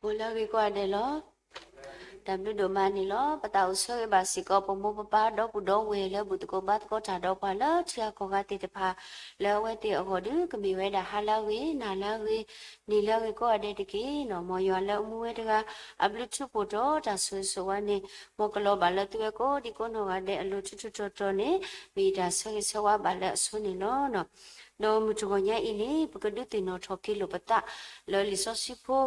အိၣ်လၢအဂ့ၤကိးဂၤဒဲးလီၤ. တၢ်ဘျုးဒိၣ်မးန့ၣ်လီၤ. ပသးအိၣ်ဆၢဂ့ၤဘၣ်စ့ၢ်ကီး ပမိၢ်ပပၢ်ဒီပုၢ်ဒီဝဲၢ်လၢဘူၣ်သကိးဘါသကိးတၢ်ဒီးပှၤလၢထံဂၤကီၢ်ဂၤသ့ၣ်တဖၣ်, လၢအဝဲသ့ၣ်အဂီၢ်ဒီး ကမ့ၢ်ဝဲဒၣ်ဟါလၢအဂ့ၤ နၤလၢအဂ့ၤ နံၤလၢအဂ့ၤကိးဂၤဒဲးတက့ၢ်နီၤ. မ်ယွၤလၢအမူဝဲတဂၤ အဘျုးထူးဖှိၣ်ထီၣ်တၢ်ဆိၣ်ဂ့ၤဆိၣ်ဝါန့ၣ် မ်ကလီၤဘၣ်လၢသုဝဲကိးဒံကိးနီၢ်ဂၤဒဲးအလိၤထူးထူးတီၤတီၤန့ၣ် မ့ၢ်ယတၢ်ဆၢဂ့ၤဆၢဝါဘၣ်လၢအဆိန့ၣ်လီၤ. ဒီးမုၢ်တဂီၤညါအံၤန့ၣ် ပကဒုးသ့ၣ်နီၣ်ထီၣ်က့ၤလိာ်ပသး လၢလံာ်စီဆှံဖိ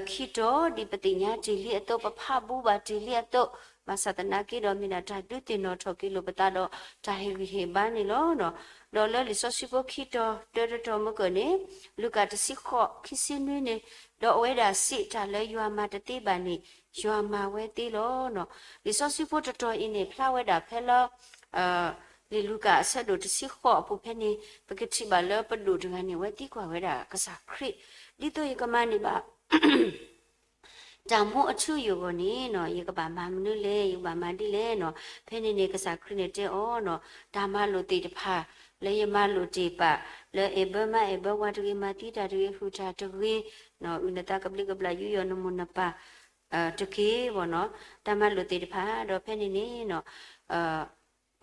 ခံတီၤ ဒ်ပသ့ၣ်ညါတ့ၢ်လံအသိး ပဖးဘူးဘၣ်တ့ၢ်လံအသိး, ဘၣ်ဆၣ်သနာ်က့ဒီး မ့ၢ်ဒၣ်တၢ်ဒုးသ့ၣ်နီၣ်ထီၣ်က့ၤလိာ်ပသးဒီး တၢ်ဟ့ၣ်ဂံၢ်ဟ့ၣ်ဘါန့ၣ်လီၤ. ဒီးလၢလံာ်စီဆှံဖိခံတီၤ တၢတတီၤမုၢ်ကၢၢ်န့ၣ် လူၤကၣ်တဆံဃိး ခံဆံနွံန့ၣ်, ဒီးအဝဲဒၣ်စံး တၢ်လၢယွၤမၤတသ့ဘၣ်န့ၣ် ယွၤမၤဝဲသ့လီၤ. လံာ်စီဆှံဖိတတီၤအံၤန့ၣ် ဖျါဝဲဒၣ်ဖဲလၢ လံာ်လူၤကၣ်အဆၢဒိၣ်တဆံဃိးအပူၤဖဲန့ၣ် ပကထံၣ်ဘၣ်လၢပဒိၣ်တဂၤန့ၣ် အဝဲသံကွၢ်ဝဲဒၣ်ကစၢ်ခရံာ်, ဒ်သိးယကမၤန့ၢ်ဘၣ် တၢ်မူအထူအယိာ်အဂီၢ်န့ၣ်နီၤ ယကဘၣ်မၤမနုၤလဲၣ်, ယကဘၣ်မၤဒ်လဲၣ်နီၤ. ဖဲန့ၣ်န့ၣ် ကစၢ်ခရံာ်န့ၣ်တဲအီၤနီၤ, တၢ်မၤလိာ်သ့ၣ်တဖၣ် လၢယမၤလိာ်တ့ၢ်ပာ် လၢအဲၣ်ဘၢမါအဲၣ်ဘၢဝၤတဂ့ၤ, မၤသံတၢ်တဂ့ၤ, ဟုၣ်တၢ်တဂ့ၤ, အုၣ်နသးကဘျံးကဘျၣ် ယူးယီၣ်နမိၢ်နပၢ် တက့ၢ်ဘၣ်နီၤ, တၢ်မၤလိာ်သ့ၣ်တဖၣ်. ဒီးဖဲန့ၣ်န့ၣ်နီၤ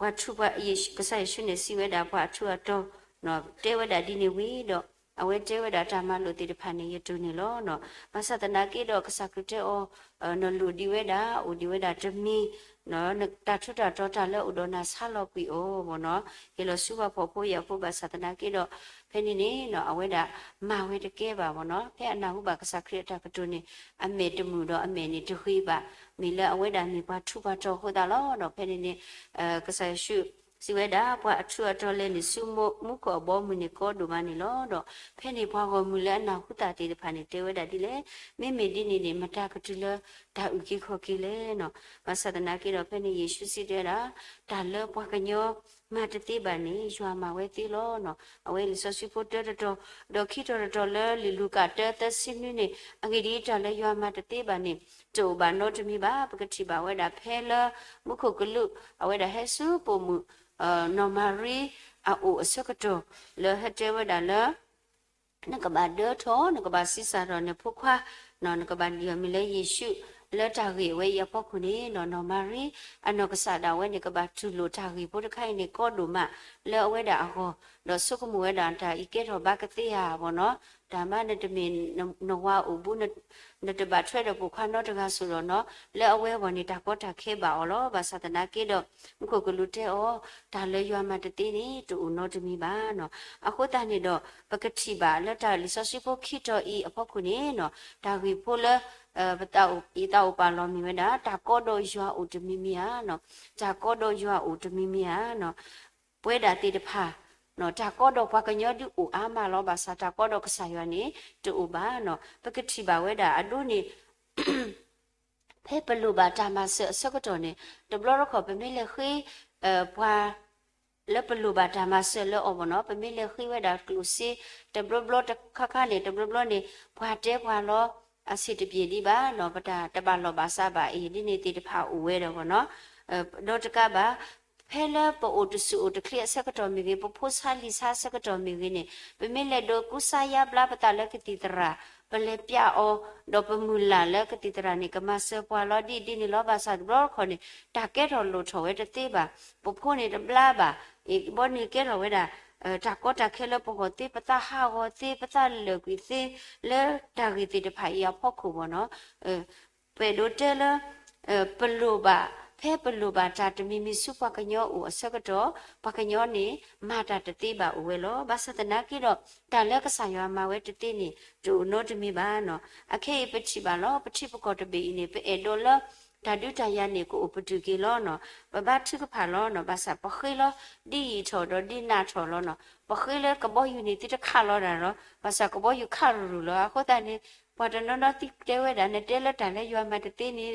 ပှၤထူးပှၤ ကစၢ်ယ့ၣ်ၡူးန့ၣ် စံးဝဲဒၣ်ပှၤအထူးအတီၤ, တဲဝဲဒၣ်ဒ်န့ၣ်ဝံၤဒီး အဝဲတဲဝဲဒၣ်တၢ်မၤလိာ်သ့ၣ်တဖၣ်န့ၣ် ယတိၢ်န့ၢ်လီၤနီၤ. ဘၣ်ဆၣ်သနာ်က့ဒီး ကစၢ်ခရံာ်တဲအီၤ, နလိၣ်ဒံးဝဲဒၣ် အိၣ်ဒံးဝဲဒၣ်တမံၤ, တၢ်ထူးတၢ်တီၤတၢ်လၢအအိၣ်ဒီးနၤဆါလီၤကွံာ်အီၤဘၣ်နီၤ, ဟ့ၣ်လီၤဆူပှၤဖှီၣ်ဖိယာ်ဖိ. ဘၣ်ဆၣ်သနာ်က့ဒီး ဖဲန့ၣ်န့ၣ်နီၤ အဝဲဒၣ်မၤဝဲတကဲဘၣ်ဘၣ်နီၤ. ဖဲအနၢ်ဟူဘၣ်ကစၢ်ခရံာ်အတၢ်ကတိၤန့ၣ် အမဲာ်တမုာ်ဒီးအမဲာ်န့ၣ်တဂ့ၤဘၣ်, မ့ၢ်လၢအဝဲဒၣ်မ့ၢ်ပှၤထူးပှၤတီၤအဃိသတးလီၤ. ဒီးဖဲန့ၣ်န့ၣ် ကစၢ်ယ့ၣ်ၡူးစံးဝဲဒၣ် ပှၤအထူးအတီၤလဲၤနုာ်ဆူမူခိၣ်အဘီအမုၢ်န့ၣ်ကီဒိၣ်မးန့ၣ်လီၤ. ဒီးဖဲန့ၣ်ပှၤဂီၢ်မုၢ်လၢအနၢ်ဟူသးသ့ၣ်တဖၣ်န့ၣ် တဲဝဲဒၣ်ဒ်လဲၣ်, မ့မ့ၢ်ဒ်န့ၣ်န့ၣ် မတၤကတုၤလၢတၢ်အုၣ်က့ၤခီၣ်က့ၤလဲၣ်နီၤ. ဘၣ်ဆၣ်သနာ်က့ဒီး ဖဲန့ၣ်ယ့ၣ်ၡူးစံးတဲဝဲဒၣ် တၢ်လၢပှၤကညီမၤတသ့ဘၣ်န့ၣ် ယွၤမၤဝဲသ့လီၤနီၤ. အဝဲလံာ်စီဆှံဖိတၢတတီၤ, ဒီးခံတီၤတတီၤလၢလံာ်လူၤကၣ်တၢသၢဆံနွံန့ၣ်, အဂ့ၢ်ဒ်အံၤ တၢ်လၢယွၤမၤတသ့ဘၣ်န့ၣ် တအိၣ်ဘၣ်နီတမံၤဘၣ်. ပကထံၣ်ဘၣ်ဝဲဒၣ်ဖဲလၢ မူခိၣ်ကလူး အဝဲဒၣ်ဟဲဆူပိာ်မုၣ် နီၢ်မၤရံအအိၣ်အဆၢကတီၢ် လၢဟဲတဲဝဲဒၣ်လၢ နကဘၣ်ဒၢထီၣ် နကဘၣ်ဆံးစၢ်ထီၣ်နဖိခွါ, နကဘၣ်ယီၢ်မံၤလၢယ့ၣ်ၡူး, လၢတၢ်ဂ့ၢ်အဝဲအံၤအဖီခိၣ်န့ၣ် နီၢ်မၤရံ အနီၢ်ကစၢ်ဒၣ်ဝဲန့ၣ် ကဘၣ်တူၢ်လိာ်တၢ်ဂ့ၢ်ဖိတခါအံၤန့ၣ် ကီဒိၣ်မးလၢအဝဲဒၣ်အဂီၢ်, ဒီးဆိကမိၣ်ဝဲဒၣ်တၢ်အံၤကဲထီၣ်ဘၣ်ကသ့ဧါဘၣ်နီၤ. တၢ်မၤနတမ့ၢ်နဝၤအိၣ်ဘူး နတဘၣ်ထွဲဒီးပိာ်ခွါနီတဂၤစိၤဒီးနီၤ, လၢအဝဲအဂီၢ်န့ၣ် တၢ်ကီတၢ်ခဲဘၣ်အီၤလီၤ. ဘၣ်ဆၣ်သနာ်က့ဒီး မူခိၣ်ကလူးတဲအီၤ, တၢ်လၢယွၤမၤတသ့န့ၣ် တအိၣ်နီတမံၤဘၣ်နီၤ. အဃိသတးန့ၣ်ဒီး ပကထံၣ်ဘၣ်လၢတၢ်လံာ်စီဆှံဖိခံတီၤအံၤအဖီခိၣ်န့ၣ်နီၤ, တၢ်ဂ့ၢ်ဖိလၢ ယသးအိၣ်ပာ်လီၤမ့ၢ်ဝဲဒၣ် တၢ်ကီဒီးယွၤအိၣ်တမံၤမံၤဧါနီၤ, တၢ်ကီဒီးယွၤအိၣ်တမံၤမံၤဧါနီၤ. ပဝဲဒၣ်သ့ၣ်တဖၣ် တၢ်ကီဒီးပှၤကညီဒုးအိၣ်အါမးလီၤ. ဘၣ်ဆၣ်တၢ်ကီဒီးကစၢ်ယွၤန့ၣ် တအိၣ်ဘၣ်နီၤ. ပကထံၣ်ဘၣ်ဝဲဒၣ်အဒိန့ၣ် ဖဲပလိၣ်ဘၣ်တၢ်မၤစၢၤအဆၢကတီၢ်န့ၣ် တဘျီတခီၣ် ပမ့ၢ်လဲၤဃ့ ပှၤ လၢပလိၣ်ဘၣ်တၢ်မၤစၢၤလၢအီၤဘၣ်နီၤ, ပမ့ၢ်လဲၤဃ့ဝဲဒၣ်ကျိၣ်စ့ တဘျီဘျီတခါခါန့ၣ် တဘျီဘျီန့ၣ် ပှၤတဲပှၤလီၤ အဆင်တပြေဒံးဘၣ်နီၤ, ပတၢ်တဘၣ်လီၢ်ဘၣ်စးဘၣ်အံၤ ဒ်န့ၣ်သ့ၣ်တဖၣ်အိၣ်ဝဲဒီးဘၣ်နီၤ. ဒီးတကးဘၣ် ဖဲလၢပအိၣ်တဆူၣ်အိၣ်တချ့အဆၢကတီၢ်မ့ၢ်ဂ့ၤ, ပဖိဆါလံၤဆါအဆၢကတီၢ်မ့ၢ်ဂ့ၤန့ၣ်, ပမ့ၢ်လဲၤဒိးကူစါယါဘျါပသးလၢကသံၣ်သရၣ်, ပလဲၤပျးအီၤ, ဒီးပမုၢ်လၢ်လၢကသံၣ်သရၣ်န့ၣ် ကမၤစၢၤပှၤလီၤဒ်အံၤဒ်န့ၣ်လီၤ. ဘၣ်ဆၣ်တဘျီတခီၣ်န့ၣ် တၢ်ကဲထီၣ်လိၣ်ထီၣ်ဝဲတသ့ဘၣ်, ပဖိန့ၣ်တဘျါဘၣ်, အ့ၣ် ဘီန့ၣ်ကဲထီၣ်ဝဲဒၣ် တၢ်ကီတၢ်ခဲလၢပဂီၢ်သ့, ပသးဟးဂီၤသ့, ပသးလၢာ်ကွံာ်သ့, လၢတၢ်ဂ့ၢ်သ့ၣ်တဖၣ်အံၤအဖီခိၣ်ဘၣ်နီၤ. ပအဲၣ်ဒိးတဲလၢ ပလိၣ်ဘၣ်, ဖဲပလိၣ်ဘၣ်တၢ်တမံၤမံၤဆူပှၤကညီအအိၣ်အဆၢကတီၢ်, ပှၤကညီန့ၣ် မၤတၢ်တသ့ဘၣ်အိၣ်ဝဲလီၤ. ဘၣ်ဆၣ်သနာ်က့ဒီး တၢ်လၢကစၢ်ယွၤမၤဝဲတသ့န့ၣ် တအိၣ်နီတမံၤဘၣ်နီၤ. အခဲအံၤပထံၣ်ဘၣ်လီၤ. ပထံပကီၢ်တဘ့ၣ်အံၤန့ၣ် ပအဲၣ်ဒိးလၢ တၢ်ဒုးတၢ်ယၤန့ၣ် ကအိၣ်ပတုာ်က့ၤလီၤနီၤ. ပဘါထုကဖၣ်လီၤနီၤ. ဘၣ်ဆၣ်ပဃ့လီၤ ဒ်ယံာ်ထီၣ်ဒီးဒ်နးထီၣ်လီၤနီၤ. ပဃ့လၢကဘီယူၤန့ၣ် သုတခးလီၤတၢ်လီၤ. ဘၣ်ဆၣ်ကဘီယူၤခးရူၤရူၤလီၤ. အဃိသတးန့ၣ် ပှၤတနီၤနီၤသံတဲဝဲဒၣ် နတဲလၢတၢ်လၢယွၤမၤတသ့န့ၣ်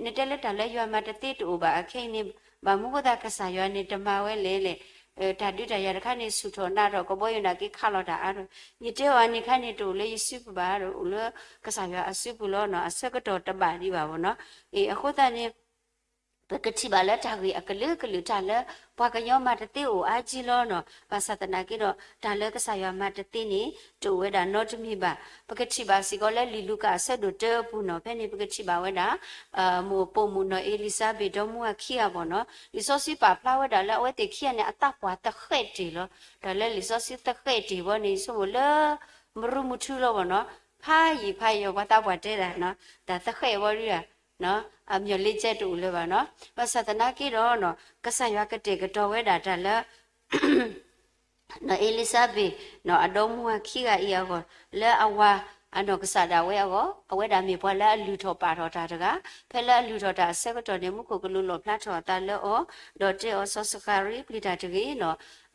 နတဲလၢတၢ်လၢယွၤမၤတသ့တအိၣ်ဘၣ်. အခဲအံၤန့ၣ် ဘၣ်မနုၤဃိသတးကစၢ်ယွၤန့ၣ် တမၤဝဲလဲၣ်လဲၣ်. တၢ်ဒုးတၢ်ယၤတခါန့ၣ် ဆူၣ်ထီၣ်နးထီၣ် ကဘီယူၤန့ၣ်က့ခးလီၤတၢ်အါထီၣ်. ယတဲအီၤန့ၣ်ခါန့ၣ် တအိၣ်လၢယစုပူၤဘၣ်, အိၣ်လၢကစၢ်ယွၤအစုပူၤလီၤနီၤ. အဆၢကတီၢ်တဘၣ်ဒံးဘၣ်ဘၣ်နီၤ. အ့ၣ် အဃိသတးန့ၣ် ပကထံၣ်ဘၣ်လၢတၢ်ဂ့ၢ်အကလုာ်ကလုာ်တၢ်လၢ ပှၤကညီမၤတသ့အိၣ်အါကံလီၤနီၤ. ဘၣ်ဆၣ်သနာ်က့ဒီး တၢ်လၢကစၢ်ယွၤမၤတသ့န့ၣ် တအိၣ်ဝဲဒၣ်နီတမံၤဘၣ်. ပကထံၣ်ဘၣ်စ့ၢ်ကီးလၢလံာ်လူၤကၣ်အဆၢဒိၣ်တၢအပူၤနီၤ, ဖဲန့ၣ်ပကထံၣ်ဘၣ်ဝဲဒၣ် မိၢ်ပိာ်မုၣ်နီၢ်အ့လံၤစါဘ့းဒီမါဝၤခံဂၤဘၣ်နီၤ. လံာ်စီဆှံပာ်ဖျါဝဲဒၣ်လၢအဝဲသ့ၣ်ခံဂၤန့ၣ် အသးပှၢ်သဃဲးတ့ၢ်လီၤ. တၢ်လၢလံာ်စီဆှံသဃဲးတ့ၢ်ဘီန့ၣ် ယဆိကမိၣ်လၢ မရူမထူလီၤဘၣ်နီၤ. ဖးယံာ်ဖးယံာ်ပှၤသးပှၢ်တဲဒၣ် တၢ်သဃဲးဘီဒု အမျီၢ်လ့ကဲတအိၣ်လၢၤဘၣ်နီၤ. ဘၣ်ဆၣ်သနာ်က့ဒီး ကစၢ်ယွၤကတဲာ်ကတီၤဝဲဒၣ်တၢ်လၢ နီၢ်အ့လံၤစါဘ့း နီၢ်အဒီမါဝၤခံဂၤအံၤအဂီၢ် လၢအဝၤအနီၢ်ကစၢ်ဒၣ်ဝဲအဂီၢ်, အဝဲဒၣ်မ့ၢ်ပှၤလၢအလုၢ်ထီၣ်ပာ်ထီၣ်တၢ်တဂၤ, ဖဲလၢအလုၢ်ထီၣ်တၢ်အဆၢကတီၢ်န့ၣ် မူခိၣ်ကလူးလီၣ်ဖျါထီၣ်အသးလၢအီၤ, ဒီးတဲအီၤ စီၤစဃၤရံ ပျံၤတၢ်တဂ့ၤန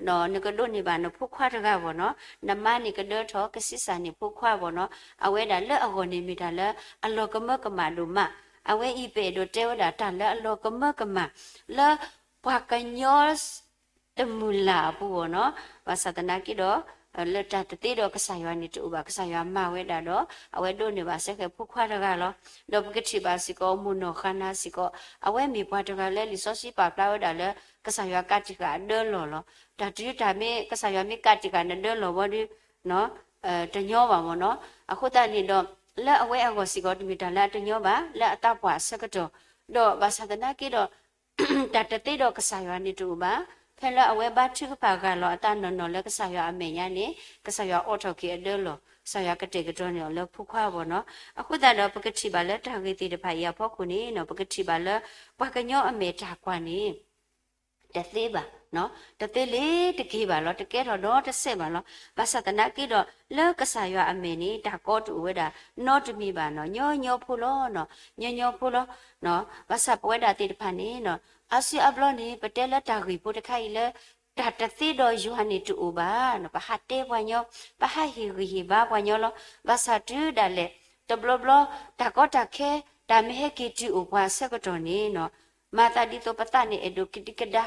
ီၤ, နကဒိးန့ၢ်ဘၣ်နဖိခွါတဂၤဘၣ်နီၤ, နမါန့ၣ်ကဒၢထီၣ် ကဆံးစၢ်န့ၢ်ဖိခွါဘၣ်နီၤ, အဝဲဒၣ်လၢအဂီၢ်န့ၣ်မ့ၢ်တၢ်လၢအလီၤကမၢကမၣ်ဒိၣ်မး, အဝဲအံၤပအဲၣ်ဒိးတဲဝဲဒၣ်တၢ်လၢအလီၤကမၢကမၣ် လၢပှၤကညီ တမုၢ်လၢ်အပူၤဘၣ်နီၤ, ဘၣ်ဆၣ်သနာ်က့ဒီး လၢတၢ်တသ့ဒီးကစၢ်ယွၤန့ၣ်တအိၣ်ဘၣ်, ကစၢ်ယွၤမၤဝဲဒၣ်ဒီး အဝဲဒိးန့ၢ်ဘၣ်စ့ၢ်ကီးဖိခွါတဂၤလီၤ. ဒီးပကထံၣ်ဘၣ်စ့ၢ်ကီး မိၢ်နီၢ်ဃၤနၤစ့ၢ်ကီး အဝဲမ့ၢ်ပှၤတဂၤလၢလံာ်စီဆှံပာ်ဖျါဝဲဒၣ်လၢ ကစၢ်ယွၤကးတံာ်ဃာ်အဒၢလီၢ်လီၤ. တၢ်တုၤတၢ်မ့ၢ် ကစၢ်ယွၤမ့ၢ်ကးတံာ်ဃာ်နဒၢလီၢ်ဘီဒီး တညီဘၣ်မ့ၢ်နီၤ, အဃိသတးန့ၣ်ဒီး လၢအဝဲအဂီၢ်စ့ၢ်ကီး တမ့ၢ်တၢ်လၢအတညီဘၣ် လၢအသးပှၢ်အဆၢကတီၢ်, ဒီးဘၣ်ဆၣ်သနာ်က့ဒီး တၢ်တသ့ဒီးကစၢ်ယွၤန့ၣ်တအိၣ်ဘၣ်. ဖဲလၢအဝဲဘါထုကဖၣ်ဂၢ်လီၤအသးနီၢ်နီၢ်လၢကစၢ်ယွၤအမဲာ်ညါန့ၣ် ကစၢ်ယွၤအိးထီၣ်က့ၤအဒၢလီၢ်, ကစၢ်ယွၤကတဲာ်ကတီၤန့ၢ်အီၤလၢဖိခွါအဂီၢ်နီၤ. အဃိသတးဒီး ပကထံၣ်ဘၣ်လၢတၢ်ဂ့ၢ်သ့ၣ်တဖၣ်အံၤအဖီခိၣ်န့ၣ် ပကထံၣ်ဘၣ်လၢ ပှၤကညီအမဲာ်တၢ်ကွၢ်န့ၣ် တသ့ဘၣ်, တသ့လၢၤတက့ၢ်ဘၣ်လီၤ, တကဲထီၣ်ဒီးတစဲးဘၣ်လီၤ. ဘၣ်ဆၣ်သနာ်က့ဒီး လၢကစၢ်ယွၤအမဲာ်န့ၣ် တၢ်ကီတအိၣ်ဝဲဒၣ် နီတမံၤဘၣ်နီၤ, ညီညီဖိလီၤ, ညီညီဖိလီၤ. ဘၣ်ဆၣ်ပဝဲဒၣ်သ့ၣ်တဖၣ်န့ၣ် အါစုအါဘျီန့ၣ် ပတဲလၢတၢ်ဂ့ၢ်ဖိတခါအံၤလၢ တၢ်တသ့ဒီးယွၤန့ၣ်တအိၣ်ဘၣ်, ပဟးတဲပှၤညီ, ပဟးဟ့ၣ်ဂံၢ်ဟ့ၣ်ဘါပှၤညီလီၤ. ဘၣ်ဆၣ်တုၤဒၣ်လဲာ် တဘျီဘျီ တၢ်ကီတၢ်ခဲ တၢ်မ့ၢ်ဟဲက့ၤတုၤအိၣ်ပှၤအဆၢကတီၢ်န့ၣ် မၤသးဒ်သိးပသးန့ၣ်အဲၣ်ဒိးကဒံကဒါ,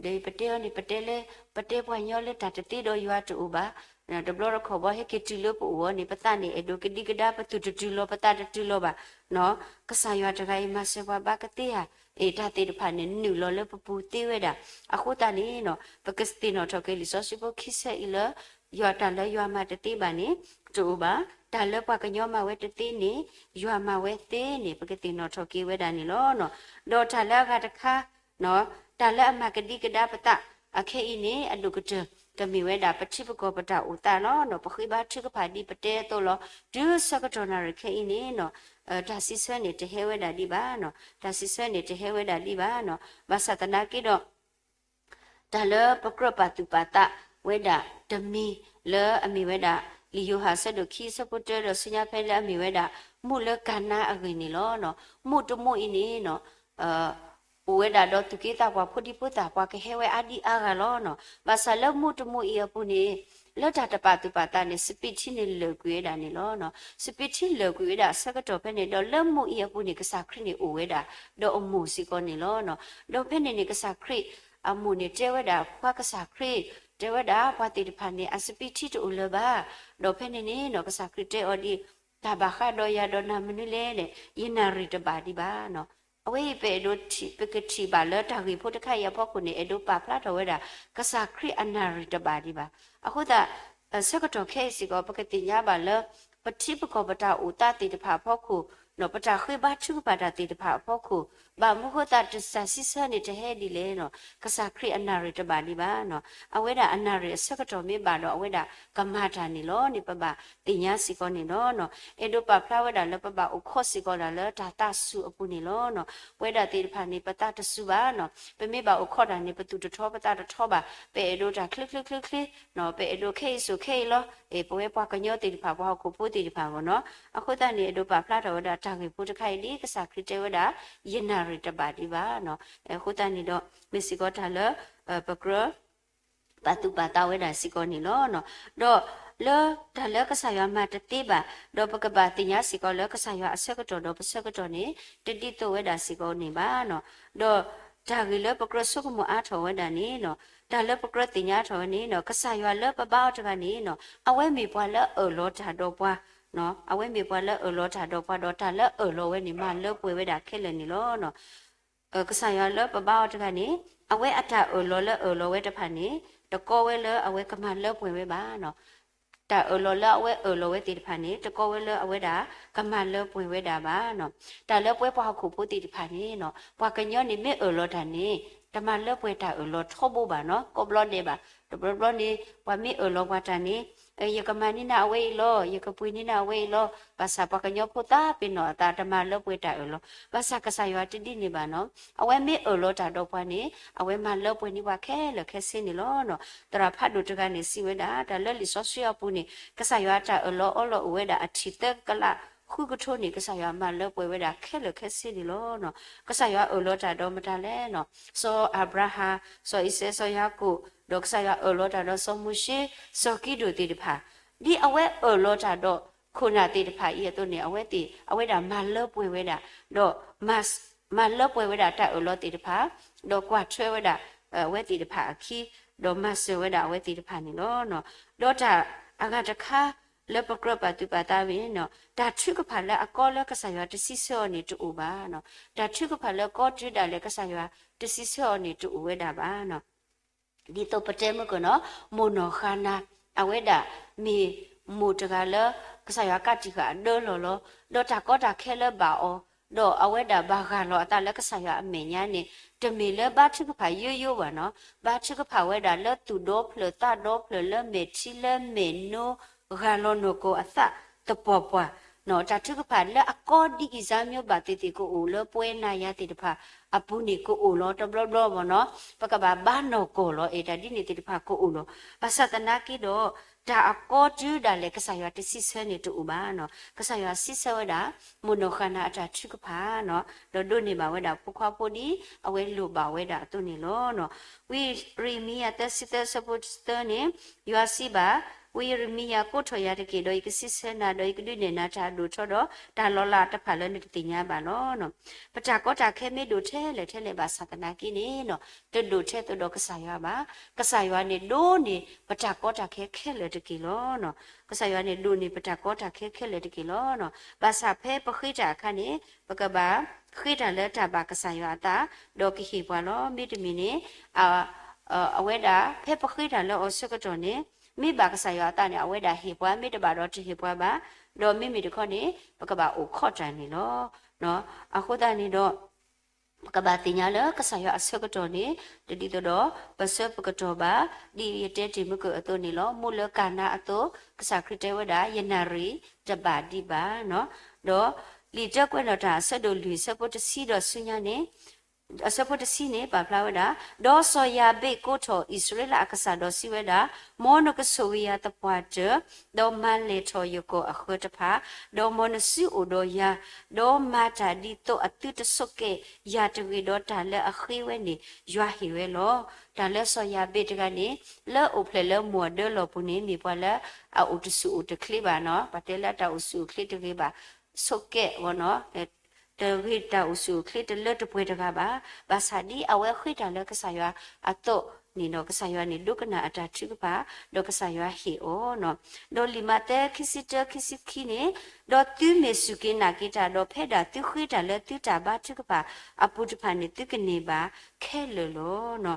ဒီးပတဲအီၤန့ၣ် ပတဲလၢ ပတဲပှၤညီလၢတၢ်တသ့ဒီးယွၤတအိၣ်ဘၣ်. တဘျီတခီၣ်ဘီဟဲက့ၤတုၤလၢပအိၣ်အီၤန့ၣ် ပသးန့ၣ်အဲၣ်ဒိးကဒံကဒါ ပသူၣ်တတုၤလီၤ ပသးတတုၤလီၤဘၣ်. ကစၢ်ယွၤတဂၤအံၤမၤစၢၤပှၤဘၣ်ကသ့ဧါ. အ့ၣ် တၢ်သ့ၣ်တဖၣ်န့ၣ် နုာ်လီၤလၢပပူၤသ့ဝဲဒၣ်. အဃိသတးန့ၣ် ပကသ့ၣ်နီၣ်ထီၣ်က့ၤလံာ်စီဆှံဖိခံဆၢအံၤလၢ ယွၤတၢ်လၢယွၤမၤတသ့ဘၣ်န့ၣ် တအိၣ်ဘၣ်, တၢ်လၢပှၤကညီမၤဝဲတသ့န့ၣ် ယွၤမၤဝဲသ့န့ၣ် ပကသ့ၣ်နီၣ်ထီၣ်က့ၤဝဲဒၣ်န့ၣ်လီၤ. ဒီးတၢ်လၢအဂၤတခါ တၢ်လၢအမၤကဒံကဒါပသး အခဲအံၤန့ၣ် အဒိၣ်ကတၢၢ် ကမ့ၢ်ဝဲဒၣ် ပထံပကီၢ်ပတၢ်အိၣ်သးလီၤ. ပဃ့ဘါထုကဖၣ်ဒ်ပတဲအသိးလီၤ. တုၤဆၢကတီၢ်နၣ်ရံၣ်ခဲအံၤန့ၣ် တၢ်စံးဆၢန့ၣ်တဟဲဝဲဒၣ်ဒံးဘၣ်, တၢ်စံးဆၢန့ၣ်တဟဲဝဲဒၣ်ဒံးဘၣ်. ဘၣ်ဆၣ်သနာ်က့ဒီး တၢ်လၢပကြၢးပာ်သူၣ်ပာ်သးဝဲဒၣ်တမံၤလၢအမ့ၢ်ဝဲဒၣ် လံာ်ယိၤဟၣ်အဆၢဒိၣ်ခံ အဆၢဖိတၢဒီးဆူညါဖဲလၢအမ့ၢ်ဝဲဒၣ် မူးလၢကၤနါအဂ့ၢ်န့ၣ်လီၤ. မူးတမူးအံၤန့ၣ် အိၣ်ဝဲဒၣ်ဒီးသူၣ်က့သးပှၢ်ဖိဒံဖိသၣ်ပှၤကဟဲဝဲအါဒံအါဂၤလီၤ. ဘၣ်ဆၣ်လၢမူးတမူးအံၤအပူၤန့ၣ် လၢတၢ်တပာ်သူၣ်ပာ်သးန့ၣ် စပံးထံန့ၣ်လၢာ်ကွံာ်ဝဲဒၣ်န့ၣ်လီၤ. စပံးထံလၢာ်ကွံာ်ဝဲဒၣ်အဆၢကတီၢ်ဖဲန့ၣ်ဒီး လၢမူးအံၤအပူၤန့ၣ် ကစၢ်ခရံာ်န့ၣ်အိၣ်ဝဲဒၣ် ဒီးအမိၢ်စ့ၢ်ကီးန့ၣ်လီၤ. ဒီးဖဲန့ၣ်န့ၣ် ကစၢ်ခရံာ် အမိၢ်န့ၣ်တဲဝဲဒၣ် ပှၤကစၢ်ခရံာ် တဲဝဲဒၣ် ပှၤသ့ၣ်တဖၣ်န့ၣ် အစပံးထံတအိၣ်လၢၤဘၣ်. ဒီးဖဲန့ၣ်န့ၣ် ကစၢ်ခရံာ်တဲအီၤဒ် တၢ်ဘၣ်ဃးဒီးယၤဒီးနၤမနုၤလဲၣ်န့ၣ် ယနၣ်ရံၣ်တဘၣ်ဒံးဘၣ်. အဝဲအံၤပအဲၣ်ဒိးထံၣ် ပကထံၣ်ဘၣ်လၢတၢ်ဂ့ၢ်ဖိတခါအံၤအဖီခိၣ်န့ၣ် အဲၣ်ဒိးပာ်ဖျါထီၣ်ဝဲဒၣ် ကစၢ်ခရံာ်အနၣ်ရံၣ်တဘၣ်ဒံးဘၣ်. အဃိသတး ဆၢကတီၢ်ခဲအံၤစ့ၢ်ကီး ပကသ့ၣ်ညါဘၣ်လၢ ပထံပကီၢ်ပတၢ်အိၣ်သးသ့ၣ်တဖၣ်အဖီခိၣ် ပတၢ်ဃ့ဘါထုကဖၣ်တၢ်သ့ၣ်တဖၣ်အဖီခိၣ် ဘၣ်မနုၤဃိသတး တၢ်စံးဆၢန့ၣ်တဟဲဒ်လဲၣ်န့ၣ် ကစၢ်ခရံာ်အနၣ်ရံၣ်တဘၣ်ဒံးဘၣ်. အဝဲဒၣ်အနၣ်ရံၣ်အဆၢကတီၢ်မ့ၢ်ဘၣ်ဒီး အဝဲဒၣ်ကမၤတၢ်န့ၣ်လီၤန့ၣ် ပဘၣ်သ့ၣ်ညါစ့ၢ်ကီးန့ၣ်လီၤ. အဲၣ်ဒိးပာ်ဖျါဝဲဒၣ်လၢပဘၣ်အိၣ်ခိးစ့ၢ်ကီးဒၣ်လၢတၢ်သးစူၤအပူၤန့ၣ်လီၤ. ပဝဲဒၣ်သ့ၣ်တဖၣ်န့ၣ် ပသးတစူၤဘၣ်. ပမ့ၢ်ဘၣ်အိၣ်ခိးတၢ်န့ၣ် ပသူၣ်တထီပသးတထီဘၣ်. ပအဲၣ်ဒိးတၢ်ချ့ချ့ချ့ချ့ ပအဲၣ်ဒိးခဲအံၤစိာ်ခဲအံၤလီၤ. ပဝဲပှၤကညီသ့ၣ်တဖၣ် ပှၤဟီၣ်ခိၣ်ဖိသ့ၣ်တဖၣ်အဂီၢ်န့ၣ် အဃိသတးန့ၣ် အဲၣ်ဒိးပာ်ဖျါထီၣ်ဝဲဒၣ်တၢ်ဂ့ၢ်ဖိတခါအံၤဒ် ကစၢ်ခရံာ်တဲဝဲဒၣ် ယနၣ်ရံၣ်တဘၣ်ဒံးဘၣ်. အဃိသတးန့ၣ်ဒီး မ့ၢ်စ့ၢ်ကီးတၢ်လၢ ပကြၢး ပာ်သူၣ်ပာ်သးဝဲဒၣ်စ့ၢ်ကီးန့ၣ်လီၤ. ဒီးလၢတၢ်လၢကစၢ်ယွၤမၤတသ့ဘၣ် ဒီးပကဘၣ်သ့ၣ်ညါစ့ၢ်ကီးလၢကစၢ်ယွၤအဆၢကတီၢ်ဒီးပဆၢကတီၢ်န့ၣ် တဒ်သိးဝဲဒၣ်စ့ၢ်ကီးန့ၣ်ဘၣ်. ဒီးတၢ်ဂ့ၢ်လၢပကြၢးဆိကမိၣ်အါထီၣ်ဝဲဒၣ်န့ၣ် တၢ်လၢပကြၢးသ့ၣ်ညါထီၣ်ဝဲန့ၣ် ကစၢ်ယွၤလၢပဘါအီၤတဂၤန့ၣ် အဝဲမ့ၢ်ပှၤလၢအအၢၣ်လီၤတၢ်ဒီးပှၤ အဝဲမ့ၢ်ပှၤလၢအအၢၣ်လီၤတၢ်ဒီးပှၤဒီးတၢ်လၢအအၢၣ်လီၤဝဲန့ၣ် မၤလၢပှဲၤဝဲဒၣ်ခဲလၢာ်န့ၣ်လီၤ. ကစၢ်ယွၤလၢပဘါအီၤတဂၤန့ၣ် အဝဲအတၢ်အၢၣ်လီၤလၢအၢၣ်လီၤဝဲတဖၣ်န့ၣ် တကီဝဲလၢအဝဲကမၤလၢပှဲၤဝဲဘၣ်. တၢ်အၢၣ်လီၤလၢအဝဲအၢၣ်လီၤဝဲသ့ၣ်တဖၣ်န့ၣ် တကီဝဲလၢအဝဲဒၣ်ကမၤလၢပှဲၤဝဲဒၣ်ဘၣ်. တၢ်လၢပဝဲပှၤဟီၣ်ခိၣ်ဖိသ့ၣ်တဖၣ်န့ၣ် ပှၤကညီန့ၣ်မ့ၢ်အၢၣ်လီၤတၢ်န့ၣ် တမၤလၢပှဲၤတၢ်အၢၣ်လီၤထီဘိဘၣ်နီၤ, ကိးဘျီဒဲးဘၣ်. တဘျီဘျီန့ၣ် ပှၤမ့ၢ်အၢၣ်လီၤပှၤတၢ်န့ၣ် ယကမၤန့ၢ်နၤအဝဲအံၤလီၤ, ယကပှ့ၤန့ၢ်နၤအဝဲအံၤလီၤ. ဘၣ်ဆၣ်ပှၤကညီဖိသးပ့ၤနီၣ်အသး တမၤလၢပှဲၤတၢ်အၢၣ်လီၤ. ဘၣ်ဆၣ်ကစၢ်ယွၤတဒ်န့ၣ်ဘၣ်နီၤ, အဝဲမ့ၢ်အၢၣ်လီၤတၢ်ဒီးပှၤန့ၣ် အဝဲမၤလၢပှဲၤန့ၢ်ပှၤခဲလၢာ်ခဲဆ့န့ၣ်လီၤ. သရၣ်ဖးဒိၣ်တဂၤန့ၣ်စံးဝဲဒၣ် တၢ်လၢလံာ်စီဆှံအပူၤန့ၣ် ကစၢ်ယွၤတၢ်အၢၣ်လီၤအီလီၤအိၣ်ဝဲဒၣ်အထံၣ်သၢကလးဃုကထိန့ၣ် ကစၢ်ယွၤမၤလၢပှဲၤဝဲဒၣ်ခဲလၢာ်ခဲဆ့န့ၣ်လီၤ. ကစၢ်ယွၤအၢၣ်လီၤတၢ်ဒီးမတၤလဲၣ်နီၤ, စီၤအၤဘြၤဟၣ်, စီၤအံၤစဲး, စီၤယၤကိာ်, ဒီးကစၢ်ယွၤအၢၣ်လီၤတၢ်ဒီးစီၤမိၤၡ့, စီၤကံဒိၣ်သ့ၣ်တဖၣ်, ဒ်အဝဲအၢၣ်လီၤတၢ်ဒီးခိၣ်နၢ်သ့ၣ်တဖၣ်အံၤအသိးန့ၣ် အဝဲသ့ၣ် အဝဲဒၣ်မၤလၢပှဲၤဝဲဒၣ်, ဒီး မၤလၢပှဲၤဝဲဒၣ်တၢ်အၢၣ်လီၤသ့ၣ်တဖၣ်, ဒီးကွၢ်ထွဲဝဲဒၣ်အဝဲသ့ၣ်တဖၣ်အခံ, ဒီးမၤစၢၤဝဲဒၣ်အဝဲသ့ၣ်တဖၣ်န့ၣ်လီၤ. ဒီးတၢ်အဂၤတခါလၢပကြၢးပာ်သူၣ်ပာ်သးဝဲန့ၣ်နီၤ, တၢ်ထုကဖၣ်လၢအကီလၢကစၢ်ယွၤတစံးဆၢအီၤန့ၣ်တအိၣ်ဘၣ်နီၤ, တၢ်ထုကဖၣ်လၢကီတုၤဒၣ်လဲာ်ကစၢ်ယွၤတစံးဆၢအီၤန့ၣ်တအိၣ်ဝဲဒၣ်ဘၣ်နီၤ. ဒ်သိးပတဲမုၢ်ကနီၤ, မိၢ်နီၢ်ဃါနၤ, အဝဲဒၣ်မ့ၢ်မိၢ်တဂၤလၢ ကစၢ်ယွၤကးတံာ်ဃာ်အဒၢလီၢ်လီၤ. ဒီးတၢ်ကီတၢ်ခဲလၢဘၣ်အီၤ, ဒီးအဝဲဒၣ်ဘၣ်ဂၢ်လီၤအသးလၢကစၢ်ယွၤအမဲာ်ညါန့ၣ် တမ့ၢ်လၢဘါထုကဖၣ်ယိယိဘၣ်နီၤ, ဘါထုကဖၣ်ဝဲဒၣ်လၢသူၣ်ဒီဖျၢၣ်သးဒီဖျၢၣ်လၢမဲာ်ထံလၢမဲာ်နိ ဂၢ်လီၤနီၢ်ကီၢ်အသးသပှၢ်ပှၢ်, တၢ်ထုကဖၣ်လၢအကီဒ်အံၤစါမၠိဘၣ်သ့ၣ်သ့ၣ်ကအိၣ်လၢပဝဲနၤယၤသ့ၣ်တဖၣ်အပူၤန့ၣ်ကအိၣ်လီၤတဘျီဘျီဘၣ်နီၤ, ပကဘၣ်ဘါနီၢ်ကီၢ်လီၤ အဲၣ်တၢ်ဒ်န့ၣ်သ့ၣ်တဖၣ်ကအိၣ်လီၤ. ဘၣ်ဆၣ်သနာ်က့ဒီး တၢ်အကီတုၤဒၣ်လဲာ်ကစၢ်ယွၤတစံးဆၢန့ၣ်တအိၣ်ဘၣ်နီၤ, ကစၢ်ယွၤစံးဆၢဝဲဒၣ် မိၢ်နီၢ်ဃါနၤအတၢ်ထုကဖၣ်နီၤ, ဒီးဒိးန့ၢ်ဘၣ်ဝဲဒၣ်ဖိခွါဖိဒ်အဝဲလိၣ်ဘၣ်ဝဲဒၣ်အသိးန့ၣ်လီၤ. ဝံယံးရမံယၤသၢဆံသၢအဆၢဖိသၢန့ၣ် ယွၤစံးဘၣ်, ဝံယံးရမံယၤ ကိးထီၣ်ယၤတက့ၢ်, ဒီးယကစံးဆၢနၤ, ဒီးယကဒုးနဲၣ်နၤတၢ်အဒိၣ်ထီဒီး တၢ်လီၤလးတဖၣ်လၢနတသ့ၣ်ညါဘၣ်လီၤ. ပတၢ်ကီတၢ်ခဲမ့ၢ်ဒိၣ်ထဲလဲၣ်ထဲလဲၣ်ဘၣ်ဆၣ်သနာ်က့န့ၣ်နီၤ, တဒိၣ်ထဲသိးဒီးကစၢ်ယွၤဘၣ်. ကစၢ်ယွၤန့ၣ်ဒိးန့ၢ်ပတၢ်ကီတၢ်ခဲခဲလၢာ်တက့ၢ်လီၤ. ကစၢ်ယွၤန့ၣ်ဒိးန့ၢ်ပတၢ်ကီတၢ်ခဲခဲလၢာ်တက့ၢ်လီၤ. ဘၣ်ဆၣ်ဖဲပဃ့တၢ်အခါန့ၣ် ပကဘၣ်ဃ့တၢ်လၢတၢ်ဘၣ်ကစၢ်ယွၤအသး, ဒီးကဟ့ၣ်ပှၤလီၤ. မ့တမ့ၢ်န့ၣ် အဝဲဒၣ် ဖဲပဃ့တၢ်လၢအီၤဆၢကတီၢ်န့ၣ် မ့ၢ်ဘၣ်ကစၢ်ယွၤအသးန့ၣ် အဝဲဒၣ်ဟ့ၣ်ပှၤ, မ့ၢ်တဘၣ်ဒီးတဟ့ၣ်ပှၤဘၣ်. ဒီးမ့မ့ၢ်တခီန့ၣ် ပကဘၣ်အိၣ်ခိးတၢ်န့ၣ်လီၤ. အဃိသတးန့ၣ်ဒီး ပကဘၣ်သ့ၣ်ညါလၢကစၢ်ယွၤအဆၢကတီၢ်န့ၣ် တဒ်သိးဒီးပဆၢပကတီၢ်ဘၣ်. ဒ်ယတဲတ့ၢ်မုၢ်ကၢၢ်အသိးန့ၣ်လီၤ. မ့ၢ်လၢကၤနါအသိး ကစၢ်ခရံာ်တဲဝဲဒၣ် ယနၣ်ရံၣ်တဘၣ်ဒံးဘၣ်. ဒီးလံာ်တၢကွဲးနီၣ်တၢ်အဆၢဒိၣ်လွံၢ်အဆၢဖိတဆံဒီးဆူညါန့ၣ် အဆၢဖိတဆံန့ၣ် ပာ်ဖျါဝဲဒၣ်, ဒီးစီၤယၤဘ့းကိးထီၣ်အံၣ်စရ့လးအကစၢ်ဒီးစံးဝဲဒၣ်, မ်နကဆိၣ်ဂ့ၤယၤသပှၢ်တၢၢ်, ဒီးမၤလဲၢ်ထီၣ်ယကီၢ်အဃၢၤတဖၣ်, ဒီးမ်နစုအိၣ်ဒီးယၤ, ဒီးမၤတၢ်ဒ်သိးအသုတဆိးကဲယၤတဂ့ၤ, ဒီးတၢ်လၢအဃ့ဝဲန့ၣ် ယွၤဟ့ၣ်ဝဲလီၤ. တၢ်လၢစီၤယၤဘ့းတဂၤန့ၣ် လၢအိၣ်ဖျဲၣ်လၢမိၢ်အဒၢလီၢ်ပူၤန့ၣ် မ့ၢ်ပှၤလၢအအိၣ်တဆူၣ်အိၣ်တချ့ဘၣ်နီၤ, ပတဲလၢတၢ်အိၣ်ဆူၣ်အိၣ်ချ့တဂ့ၤဘၣ်, ဆိးကဲအဂီၢ်နီၤ တဂ့ၤတၢ်အိၣ်ဆူၣ်အိၣ်ချ့တလၢတပှဲၤတဂၤဘၣ်. ဘၣ်ဆၣ်ဒ်အဝဲဃ့တၢ်လၢကစၢ်ယွၤအသိးန့ၣ်ဒီး ကစၢ်ယွၤန့ၣ်ဒိကနၣ်အတၢ်ထုကဖၣ်, ဒီးကစၢ်ယွၤဟ့ၣ်အီၤနီၤ. ဒီးလံာ်မးသဲခံဆံတၢ ခံဆံခံန့ၣ်, ဒီးသုမ့ၢ်စူၢ်က့ၤနာ်က့ၤတၢ်ဒီး ဖဲဒၣ်သုဃ့တၢ်လၢသုတၢ်ဘါထုကဖၣ်အပူၤတဖၣ်န့ၣ် သုကန့ၢ်ဘၣ်ခဲလၢာ်လီၤ.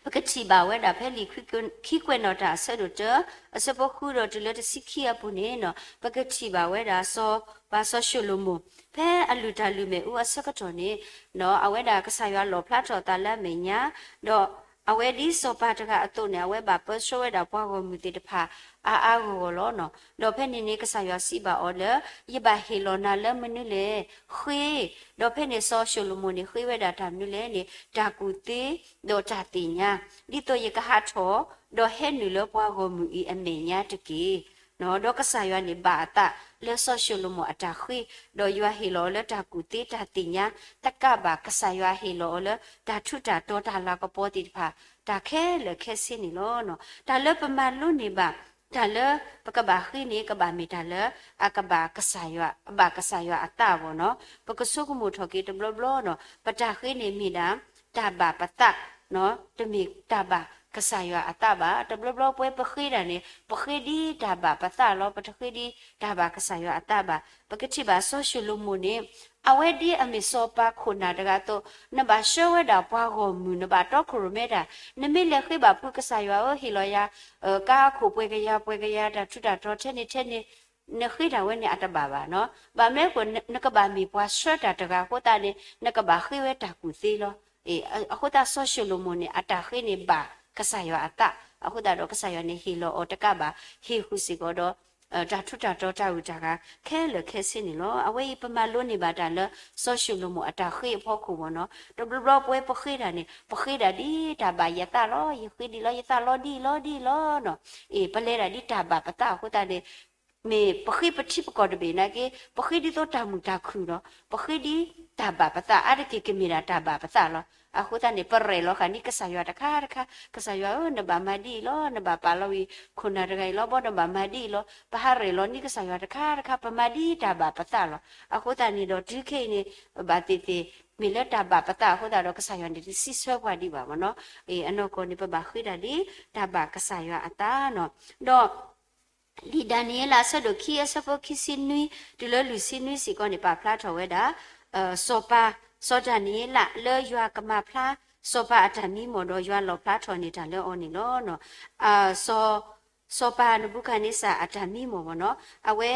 ပကထံၣ်ဘၣ်ဝဲဒၣ်ဖဲလံာ်ခံကွဲးနီၣ်တၢ်အဆၢဒိၣ်တၢ အဆၢဖိဃုဒီးတုၤလၢတဆံခံအပူၤန့ၣ်နီၤ, ပကထံၣ်ဘၣ်ဝဲဒၣ်စီၤ, ပှၤစီၤၡလိၤမိၣ် ဖဲအလုၢ်တၢ်လုၢ်မ့ၣ်အူအဆၢကတီၢ်န့ၣ်, အဝဲဒၣ်ကစၢ်ယွၤလီၣ်ဖျါထီၣ်အသးလၢအမဲာ်ညါ, ဒီးအဝဲဒ်စီၤပၤတဂၤအသိးန့ၣ် အဝဲဘၣ်ပၢဆှၢဝဲဒၣ်ပှၤဂီၢ်မုၢ်သ့ၣ်တဖၣ် အါအါဂီၢ်ဂီၢ်လီၤနီၤ. ဒီးဖဲန့ၣ်န့ၣ် ကစၢ်ယွၤစံးဘၣ်အီၤလၢ ယဘၣ်ဟ့ၣ်လီၤနၤလၢမနုၤလဲၣ်, ဃ့, ဒီးဖဲန့ၣ်စီၤၡလိၤမိၣ်န့ၣ် ဃ့ဝဲဒၣ်တၢ်မနုၤလဲၣ်န့ၣ် တၢ်ကူၣ်သ့ ဒီးတၢ်သ့ၣ်ညါ, ဒ်သိးယကဟးထီၣ် ဒီးဟဲနုာ်လၢပှၤဂီၢ်မုၢ်အံၤအမဲာ်ညါတက့ၢ်. ဒီးကစၢ်ယွၤန့ၣ်ဘၣ်အသးလၢစီၤၡလိၤမိၣ်အတၢ်ဃ့, ဒီးယွၤဟ့ၣ်လီၤအီၤလၢတၢ်ကူၣ်သ့တၢ်သ့ၣ်ညါ, တကးဘၣ်ကစၢ်ယွၤဟ့ၣ်လီၤအီၤလၢတၢ်ထူးတၢ်တီၤတၢ်လၤကပီၤသ့ၣ်တဖၣ် တၢ်ခဲလၢာ်ခဲဆ့န့ၣ်လီၤ. တၢ်လၢပမၤလိန့ၢ်ဘၣ် တၢ်လၢပကဘၣ်ဃ့န့ၣ် ကဘၣ်မ့ၢ်တၢ်လၢ အကဘၣ်ကစၢ်ယွၤ, အဘၣ်ကစၢ်ယွၤအသးအဂီၢ်နီၤ. ပကဆိကမိၣ်ထီၣ်က့ၤတဘျီဘျီနီၤ, ပတၢ်ဃ့န့ၣ်မ့ၢ်ဒၣ် တၢ်ဘၣ်ပသး, တမ့ၢ်တၢ်ဘၣ် ကစၢ်ယွၤအသးဘၣ်. တဘျီဘျီပဝဲပဃ့တၢ်န့ၣ် ပဃ့ဒ်တၢ်ဘၣ်ပသးလီၤ. ပတဃ့ဒ်တၢ်ဘၣ်ကစၢ်ယွၤအသးဘၣ်. ပကထံၣ်ဘၣ်စီၤၡလိၤမိၣ်န့ၣ် အဝဲဒ်အမ့ၢ်စီၤပၤခိၣ်နၢ်တဂၤအသိး, နဘၣ်ဆှၢဝဲဒၣ်ပှၤဂီၢ်မုၢ်, နဘၣ်တီခိၣ်ရိၣ်မဲတၢ်, နမ့ၢ်လဲၤဃ့ဘၣ်ဖုးကစၢ်ယွၤဧၢ, ဟ့ၣ်လီၤယၤ ကါခိၣ်ပှဲၤကယၤ ပှဲၤကယၤ တၢ်ထူးတၢ်တီၤထဲန့ၣ်ထဲန့ၣ်, နဃ့တၢ်ဝဲန့ၣ်အတဘၣ်ဘၣ်နီၤ. ဘၣ်မနုၤအဃိ နကဘၣ်မ့ၢ်ပှၤဆှၢတၢ်တဂၤအဃိသတးန့ၣ် နကဘၣ်ဃ့ဝဲတၢ်ကူၣ်သ့လီၤ. အဃိသတးစီၤၡလိၤမိၣ်န့ၣ် အတၢ်ဃ့န့ၣ်ဘၣ်ကစၢ်ယွၤအသး, အဃိသတးဒီးကစၢ်ယွၤန့ၣ်ဟ့ၣ်လီၤအီၤတကးဘၣ်, ဟ့ၣ်ဃုာ်စ့ၢ်ကီးဒီး တၢ်ထူးတၢ်တီၤတၢ်ဂုၤတၢ်ဂၤခဲလၢာ်ခဲဆ့န့ၣ်လီၤ. အဝဲအံၤပမၤလိန့ၢ်ဘၣ်တၢ်လၢ စီၤၡလိၤမိၣ်အတၢ်ဃ့အဖီခိၣ်မ့ၢ်နီၤ. တဘျီဘျီပဝဲပဃ့တၢ်န့ၣ် ပဃ့ဒၣ်ဒ်တၢ်ဘၣ်ယသးလီၤ, ယဃ့ဒ်လီၤ, ယသးလီဒ်အံၤလီၤဒ်အံၤလီၤနီၤ. အ့ၣ် ပလဲၤဒၣ်ဒ်တၢ်ဘၣ်ပသးအဃိသတးန့ၣ် မ့ၢ်ပဃ့ပထံပကီၢ်တဘ့ၣ်နာ်က့ ပဃ့ဒ်သိးတၢ်မုာ်တၢ်ခုၣ်လီၤ. ပဃ့ဒ်တၢ်ဘၣ်ပသးအါတက့ၢ်ကမ့ၢ်ဒၣ်တၢ်ဘၣ်ပသးလီၤ. အဃိသတးန့ၣ် ပရဲၣ်လီၤဃာ်န့ၢ်ကစၢ်ယွၤတခါတခါ, ကစၢ်ယွၤဧၢ နဘၣ်မၤဒ်အံၤလီၤ, နဘၣ်ပာ်လီၤဝံၤခိၣ်နၢ်တဂၤအံၤလီၤ, ဘီနဘၣ်မၤဒ်အံၤလီၤ. ပဟးရဲၣ်လီၤန့ၢ်ကစၢ်ယွၤတခါတခါ, ပမၤဒ်တၢ်ဘၣ်ပသးလီၤ. အဃိသတးန့ၣ်ဒီးတုၤခဲအံၤန့ၣ် ဘၣ်သ့ၣ်သ့ၣ် မ့ၢ်လၢတၢ်ဘၣ်ပသးအဃိသတးဒီး ကစၢ်ယွၤန့ၣ်တစံးဆၢပှၤဒံးဘၣ်မ့ၢ်နီၤ. အ့ၣ် အနီၢ်ကီၢ်န့ၣ် ပဘၣ်ဃ့တၢ်ဒ်တၢ်ဘၣ်ကစၢ်ယွၤအသးနီၤ. ဒီး လံာ်ဒၤနံးယ့လးအဆၢဒိၣ်ခံအဆၢဖိခံဆံနွံ တုၤလၢလွံၢ်ဆံနွံစ့ၢ်ကီးန့ၣ် ပာ်ဖျါထီၣ်ဝဲဒၣ် စီၤပၤ စီၤဒၤနံးယ့လးလၢယွၤကမၤဖျါ စီၤပၤအတၢ်မံမီၢ်ဒီး ယွၤလီၣ်ဖျါထီၣ်န့ၢ်တၢ်လၢအီၤန့ၣ်လီၤ. စီၤ စီၤပၤနဘူခၣ်န့စၢ်အတၢ်မံမီၢ်မ့ၢ်နီၤ အဝဲ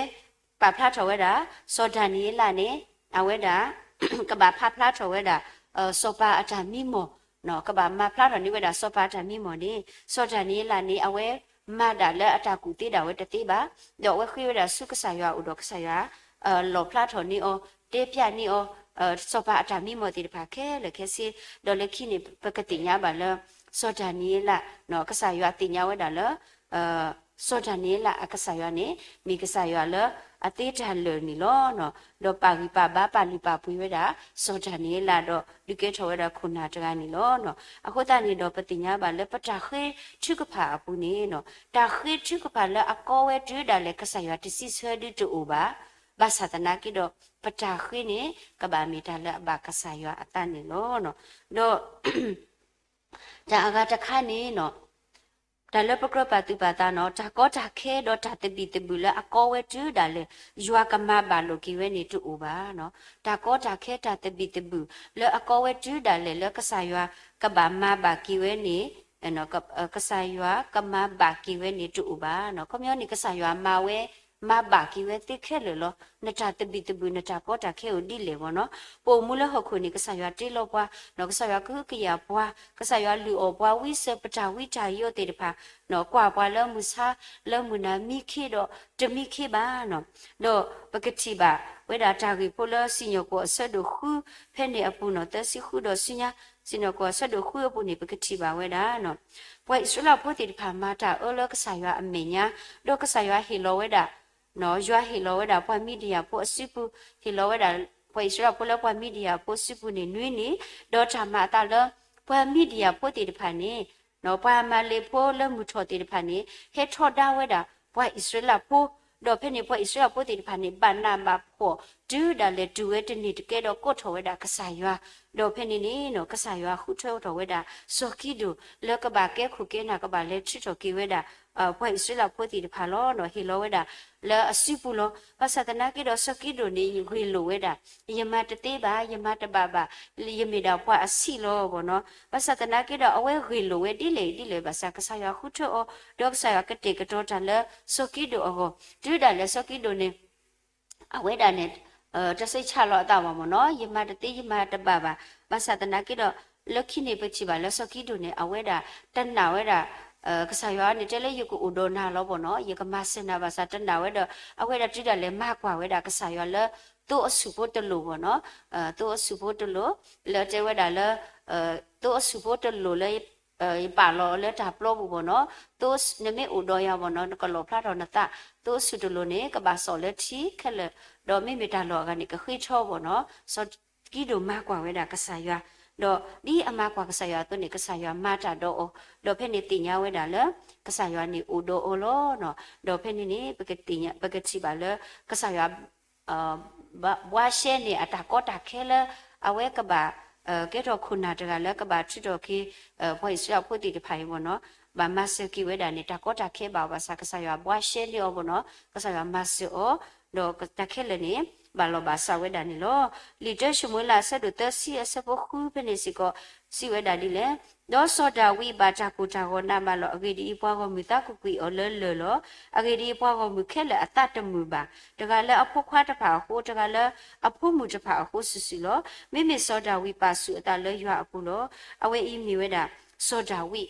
ပာ်ဖျါထီၣ်ဝဲဒၣ် စီၤဒၤနံးယ့လးန့ၣ် အဝဲဒၣ် ကဘၣ်ပာ်ဖျါထီၣ်ဝဲဒၣ် စီၤပၤအတၢ်မံမီၢ် ကဘၣ်မၤဖျါထီၣ်န့ၢ်ဝဲဒၣ်စီၤပၤအတၢ်မံမီၢ်န့ၣ် စီၤဒၤနံးယ့လးန့ၣ် အဝဲမၤတၢ်လၢအတၢ်ကူၣ်သ့ဒၣ်ဝဲတသ့ဘၣ်, ဒီးအဝဲဃ့ဝဲဒၣ်ဆူကစၢ်ယွၤအအိၣ်ဒီးကစၢ်ယွၤ လီၣ်ဖျါထီၣ်န့ၢ်အီၤ တဲဖျါန့ၢ်အီၤ စီၤပၤအတၢ်မံမီၢ်သ့ၣ်တဖၣ်ခဲလၢာ်ခဲဆ့, ဒီးလၢခံန့ၣ် ပကသ့ၣ်ညါဘၣ်လၢ စီၤဒၤနံးယ့လး ကစၢ်ယွၤသ့ၣ်ညါဝဲဒၣ်လၢ စီၤဒၤနံးယ့လးအကစၢ်ယွၤန့ၣ် မ့ၢ်ကစၢ်ယွၤလၢအသ့တၢ်လၢာ်န့ၣ်လီၤ. ဒီးပာ်ဂံၢ်ပာ်ဘါပာ်လုၢ်ပာ်ပှ့ၤဝဲဒၣ် စီၤဒၤနံးယ့လးဒီး ဒုးကဲထီၣ်ဝဲဒၣ်ခိၣ်နၢ်တဂၤန့ၣ်လီၤ. အဃိသတးန့ၣ်ဒီး ပသ့ၣ်ညါဘၣ်လၢပတၢ်ဃ့ထုကဖၣ်အပူၤန့ၣ် တၢ်ဃ့ထုကဖၣ်လၢအကီဝဲတုၤဒၣ်လဲာ် ကစၢ်ယွၤတစံးဆၢဒုတအိၣ်ဘၣ်. ဘၣ်ဆၣ်သနာ်က့ဒီး ပတၢ်ဃ့န့ၣ် ကဘၣ်မ့ၢ်တၢ်လၢအဘၣ်ကစၢ်ယွၤအသးန့ၣ်လီၤ. ဒီး တၢ်အဂၤတခါန့ၣ် တၢ်လၢပကြၢးပာ်သူၣ်ပာ်သးနီၤ တၢ်ကီတၢ်ခဲဒီးတၢ်သဘံၣ်သဘုၣ်လၢအကီဝဲတုၤဒၣ်လဲာ် ယွၤကမၤဘၣ်လိာ်က့ၤဝဲန့ၣ်တအိၣ်ဘၣ်. တၢ်ကီတၢ်ခဲတၢ်သဘံၣ်သဘုၣ်လၢအကီဝဲတုၤဒၣ်လဲာ်လၢကစၢ်ယွၤကဘၣ်မၤဘၣ်က့ၤဝဲန့ၣ် ကစၢ်ယွၤကမၤဘၣ်က့ၤဝဲန့ၣ်တအိၣ်ဘၣ်. ခီပညီန့ၣ် ကစၢ်ယွၤမၤဝဲ မၤဘၣ်က့ၤဝဲသ့ခဲလၢာ်လီၤ. နတၢ်သဘံၣ်သဘုၣ် နတၢ်ကီတၢ်ခဲအိၣ်ဒ်လဲၣ်မ့ၢ်နီၤ. ပအိၣ်မူလၢဟီၣ်ခိၣ်န့ၣ် ကစၢ်ယွၤတ့လီၤပှၤ, ကစၢ်ယွၤကဟုကယာ်ပှၤ, ကစၢ်ယွၤလုၢ်အီၣ်ပှၤဝံစၢၤပတၢ်ဝံတၢ်ယိးသ့ၣ်တဖၣ်, ကွၢ်ပှၤလၢမုၢ်ဆါလၢမုၢ်နၤမံခ့ဒီးတမံခ့ဘၣ်နီၤ. ဒီးပကထံၣ်ဘၣ်ဝဲဒၣ်တၢ်ဂ့ၢ်ဖိလၢစံၣ်ညီၣ်ကွီၢ်အဆၢဒိၣ်ဃု ဖဲန့ၣ်အပူၤနီၤ သၢဆံဃုဒီးဆူညါ, စံၣ်ညီၣ်ကွီၢ်အဆၢဒိၣ်ဃုအပူၤန့ၣ် ပကထံၣ်ဘၣ်ဝဲဒၣ် ပှၤအံၣ်စရ့လးဖိသ့ၣ်တဖၣ်မၤတၢ်အၢလၢကစၢ်ယွၤအမဲာ်ညါ, ဒီးကစၢ်ယွၤဟ့ၣ်လီၤဝဲဒၣ် ယွၤဟ့ၣ်လီၤဝဲဒၣ်ပှၤမံၤဒယၣ်ဖိအစုပူၤ, ဟ့ၣ်လီၤဝဲဒၣ် ပှၤအံၣ်စရ့လးဖိလၢပှၤမံၤဒယၣ်ဖိစုပူၤန့ၣ်နွံနံၣ်, ဒီးတၢ်မၤအသးလၢ ပှၤမံၤဒယၣ်ဖိသ့ၣ်တဖၣ်န့ၣ် ပှၤမၤလ့းဖိလၢမုၢ်ထီၣ်သ့ၣ်တဖၣ်န့ၣ် ဟဲထီဒါဝဲဒၣ်ပှၤအံၣ်စရ့လးဖိ, ဒီးဖဲန့ၣ်ပှၤအံၣ်စရ့လးဖိသ့ၣ်တဖၣ်န့ၣ် ဘၣ်နးဘၣ်ဖှီၣ်တုၤဒၣ်လဲာ်တုၤဝဲတန့ၢ်တကဲဒီး ကိးထီၣ်ဝဲဒၣ်ကစၢ်ယွၤ, ဒီးဖဲန့ၣ်န့ၣ် ကစၢ်ယွၤဃုထၢထီၣ်ဝဲဒၣ် စီၤကံဒိၣ်လၢကဘၣ်ကဲခိၣ်ကဲနၢ် ကဘၣ်လဲၤထုးထီၣ်က့ၤဝဲဒၣ် ပှၤအံၣ်စရ့လးဖိသ့ၣ်တဖၣ်လီၤ. ဟ့ၣ်လီၤဝဲဒၣ်လၢအစုပူၤလီၤ. ဘၣ်ဆၣ်သနာ်က့ဒီး စီၤကံဒိၣ်န့ၣ်ဂ့ၢ်လိာ်ဝဲဒၣ် ယမၤတသ့ဘၣ်, ယမၤတဘၣ်ဘၣ်, ယမ့ၢ်ဒၣ်ပှၤအဆံးလီၤဘၣ်နီၤ. ဘၣ်ဆၣ်သနာ်က့ဒီးအဝဲဂ့ၢ်လိာ်ဝဲဒ်လဲၣ်ဒ်လဲၣ် ဘၣ်ဆၣ်ကစၢ်ယွၤဃုထၢအီၤ, ဒီးကစၢ်ယွၤကတဲာ်ကတီၤတၢ်လၢစီၤကံဒိၣ်အဂီၢ်, တုၤဒၣ်လဲာ်စီၤကံဒိၣ်န့ၣ် အဝဲဒၣ်န့ၣ် တစိတ်ချလီၤအသးဘၣ်မ့ၢ်နီၤ, ယမၤတသ့ယမၤတဘၣ်ဘၣ်. ဘၣ်ဆၣ်သနာ်က့ဒီး လၢခံန့ၣ်ပထံၣ်ဘၣ်လၢစီၤကံဒိၣ်န့ၣ် အဝဲဒၣ်တနာ်ဝဲဒၣ် ကစၢ်ယွၤန့ၣ်တဲလၢယကအိၣ်ဒီးနၤလီၤဘၣ်နီၤ, ယကမၤစၢၤနၤဘၣ်ဆၣ်တနာ်ဝဲဒီး အဝဲဒၣ်တုၤဒၣ်လဲာ်မၤကွၢ်ဝဲဒၣ်ကစၢ်ယွၤလၢ သိအဆူၣ်ဖိတလိၤဘၣ်နီၤ, သိအဆူၣ်ဖိတလိၤ လၢတဲဝဲဒၣ်လၢ သိအဆူၣ်ဖိတလိၤလၢ ယပာ်လီၤလၢတၢ်ပျီပူၤဘၣ်နီၤ, သိ နမ့ၢ်အိၣ်ဒီးယၤဘၣ်နီၤ နကလီၣ်ဖျါထီၣ်နသး, သိအဆူၣ်တလိၤန့ၣ် ကဘၣ်စိာ်လၢထံခဲလၢာ်, ဒီးမ့မ့ၢ်တၢ်လီၢ်အဂၤန့ၣ် ကဃ့ထီဘၣ်နီၤ, စီၤကံဒိၣ်မၤကွၢ်ဝဲဒၣ်ကစၢ်ယွၤ, ဒီးဒ်အမၤကွၢ်ကစၢ်ယွၤအသိးန့ၣ် ကစၢ်ယွၤမၤတၢ်ဒီးအီၤ, ဒီးဖဲန့ၣ်သ့ၣ်ညါဝဲဒၣ်လၢ ကစၢ်ယွၤန့ၣ်အိၣ်ဒီးအီၤလီၤ. ဒီးဖဲန့ၣ်န့ၣ် ပကသ့ၣ်ညါ ပကထံၣ်ဘၣ်လၢ ကစၢ်ယွၤ ဘှါရှဲန့ၣ် အတၢ်ကီတၢ်ခဲလၢ အဝဲကဘၣ် ကဲထီၣ်ခိၣ်နၢ်တဂၤလၢကဘၣ်ထုးထီၣ်က့ၤ ပှၤအံၣ်စရ့လးဖိသ့ၣ်တဖၣ်အံၤဘၣ်နီၤ, ဘၣ်မၤစၢၤက့ၤဝဲဒၣ်န့ၣ် တၢ်ကီတၢ်ခဲဘၣ်အီၤဘၣ်ဆၣ် ကစၢ်ယွၤဘှါရှဲန့ၢ်အီၤဘၣ်နီၤ, ကစၢ်ယွၤမၤစၢၤအီၤ, ဒီးတၢ်ခဲလၢာ်န့ၣ် ဘၣ်လီၤဘၣ်စးဝဲဒၣ်န့ၣ်လီၤ. လံာ်တၢၡမူၤအ့လးအဆၢဒိၣ်သၢဆံအဆၢဖိဃုဖဲန့ၣ်စ့ၢ်ကီး စံးဝဲဒၣ်ဒ်လဲၣ်, ဒီးစီၤဒၤဝံးဘၣ်တၢ်ကိၢ်တၢ်ဂီၤနးဘၣ်လီၤ. အဂ့ၢ်ဒ်အံၤ, ပှၤဂီၢ်မုၢ်သးကကွံာ်အီၤလၢလၢၢ်လီၤ. အဂ့ၢ်ဒ်အံၤ, ပှၤဂီၢ်မုၢ်ခဲလၢာ်အသးတမုာ်ဘၣ်, တဂၤလၢအဖိခွါတဖၣ်အဃိ, တဂၤလၢအဖိမုၣ်တဖၣ်အဃိစုာ်စုာ်လီၤ. မ့မ့ၢ်စီၤဒၤဝံးပာ်ဆူၣ်အသးလၢယွၤအပူၤလီၤ. အဝဲအံၤမ့ၢ်ဝဲဒၣ် စီၤဒၤဝံး,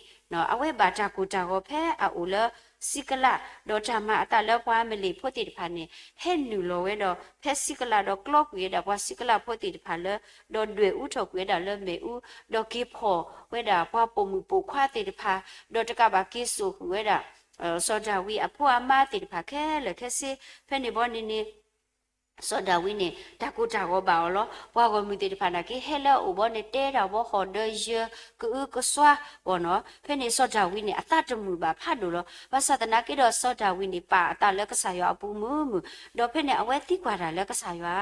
အဝဲဘၣ်တၢ်ကိၢ်တၢ်ဂီၤဖဲအအိၣ်လၢစံကလး, ဒီးတၢ်မၤအသးလၢပှၤအမလ့ၣ်ဖိသ့ၣ်တဖၣ်န့ၣ် ဟဲနုာ်လီၤဝဲဒီးဖဲစံကလးဒီးကျီကွံာ်ဝဲဒၣ်ပှၤစံကလးဖိသ့ၣ်တဖၣ်လၢ ဒီးဒွဲၣ်အူထီၣ်ကွံာ်ဝဲဒၣ်လၢမ့ၣ်အူ, ဒီးက့ၤဖီၣ်ဝဲဒၣ်ပှၤပိာ်မုၣ်ပိာ်ခွါသ့ၣ်တဖၣ်, ဒီးတကးဘၣ်က့ၤစိာ်ဃုာ်ဝဲဒၣ် စီၤဒၤဝံးအဖိအမါသ့ၣ်တဖၣ်ခဲလၢာ်ခဲဆ့, ဖဲန့ၣ်ဘီန့ၣ်န့ၣ် စီၤဒၤဝံးန့ၣ် တၢ်ကိၢ်တၢ်ဂီၤဘၣ်အီၤလီၤ. ပှၤဂီၢ်မုၢ်သ့ၣ်တဖၣ်နာ်က့ ဟဲလၢအအိၣ်ဘီန့ၣ် တဲတၢ်ဘီဟီၣ်ဒီးယၢၤ ကအုကစွါဘၣ်နီၤ. ဖဲန့ၣ်စီၤဒၤဝံးန့ၣ် အသးတမုာ်ဘၣ်ဖးဒိၣ်လီၤ. ဘၣ်ဆၣ်သနာ်က့ဒီး စီၤဒၤဝံးန့ၣ် ပာ်အသးလၢကစၢ်ယွၤအပူၤမုာ်မုာ်, ဒီးဖဲန့ၣ် အဝဲသံကွၢ်တၢ်လၢကစၢ်ယွၤ,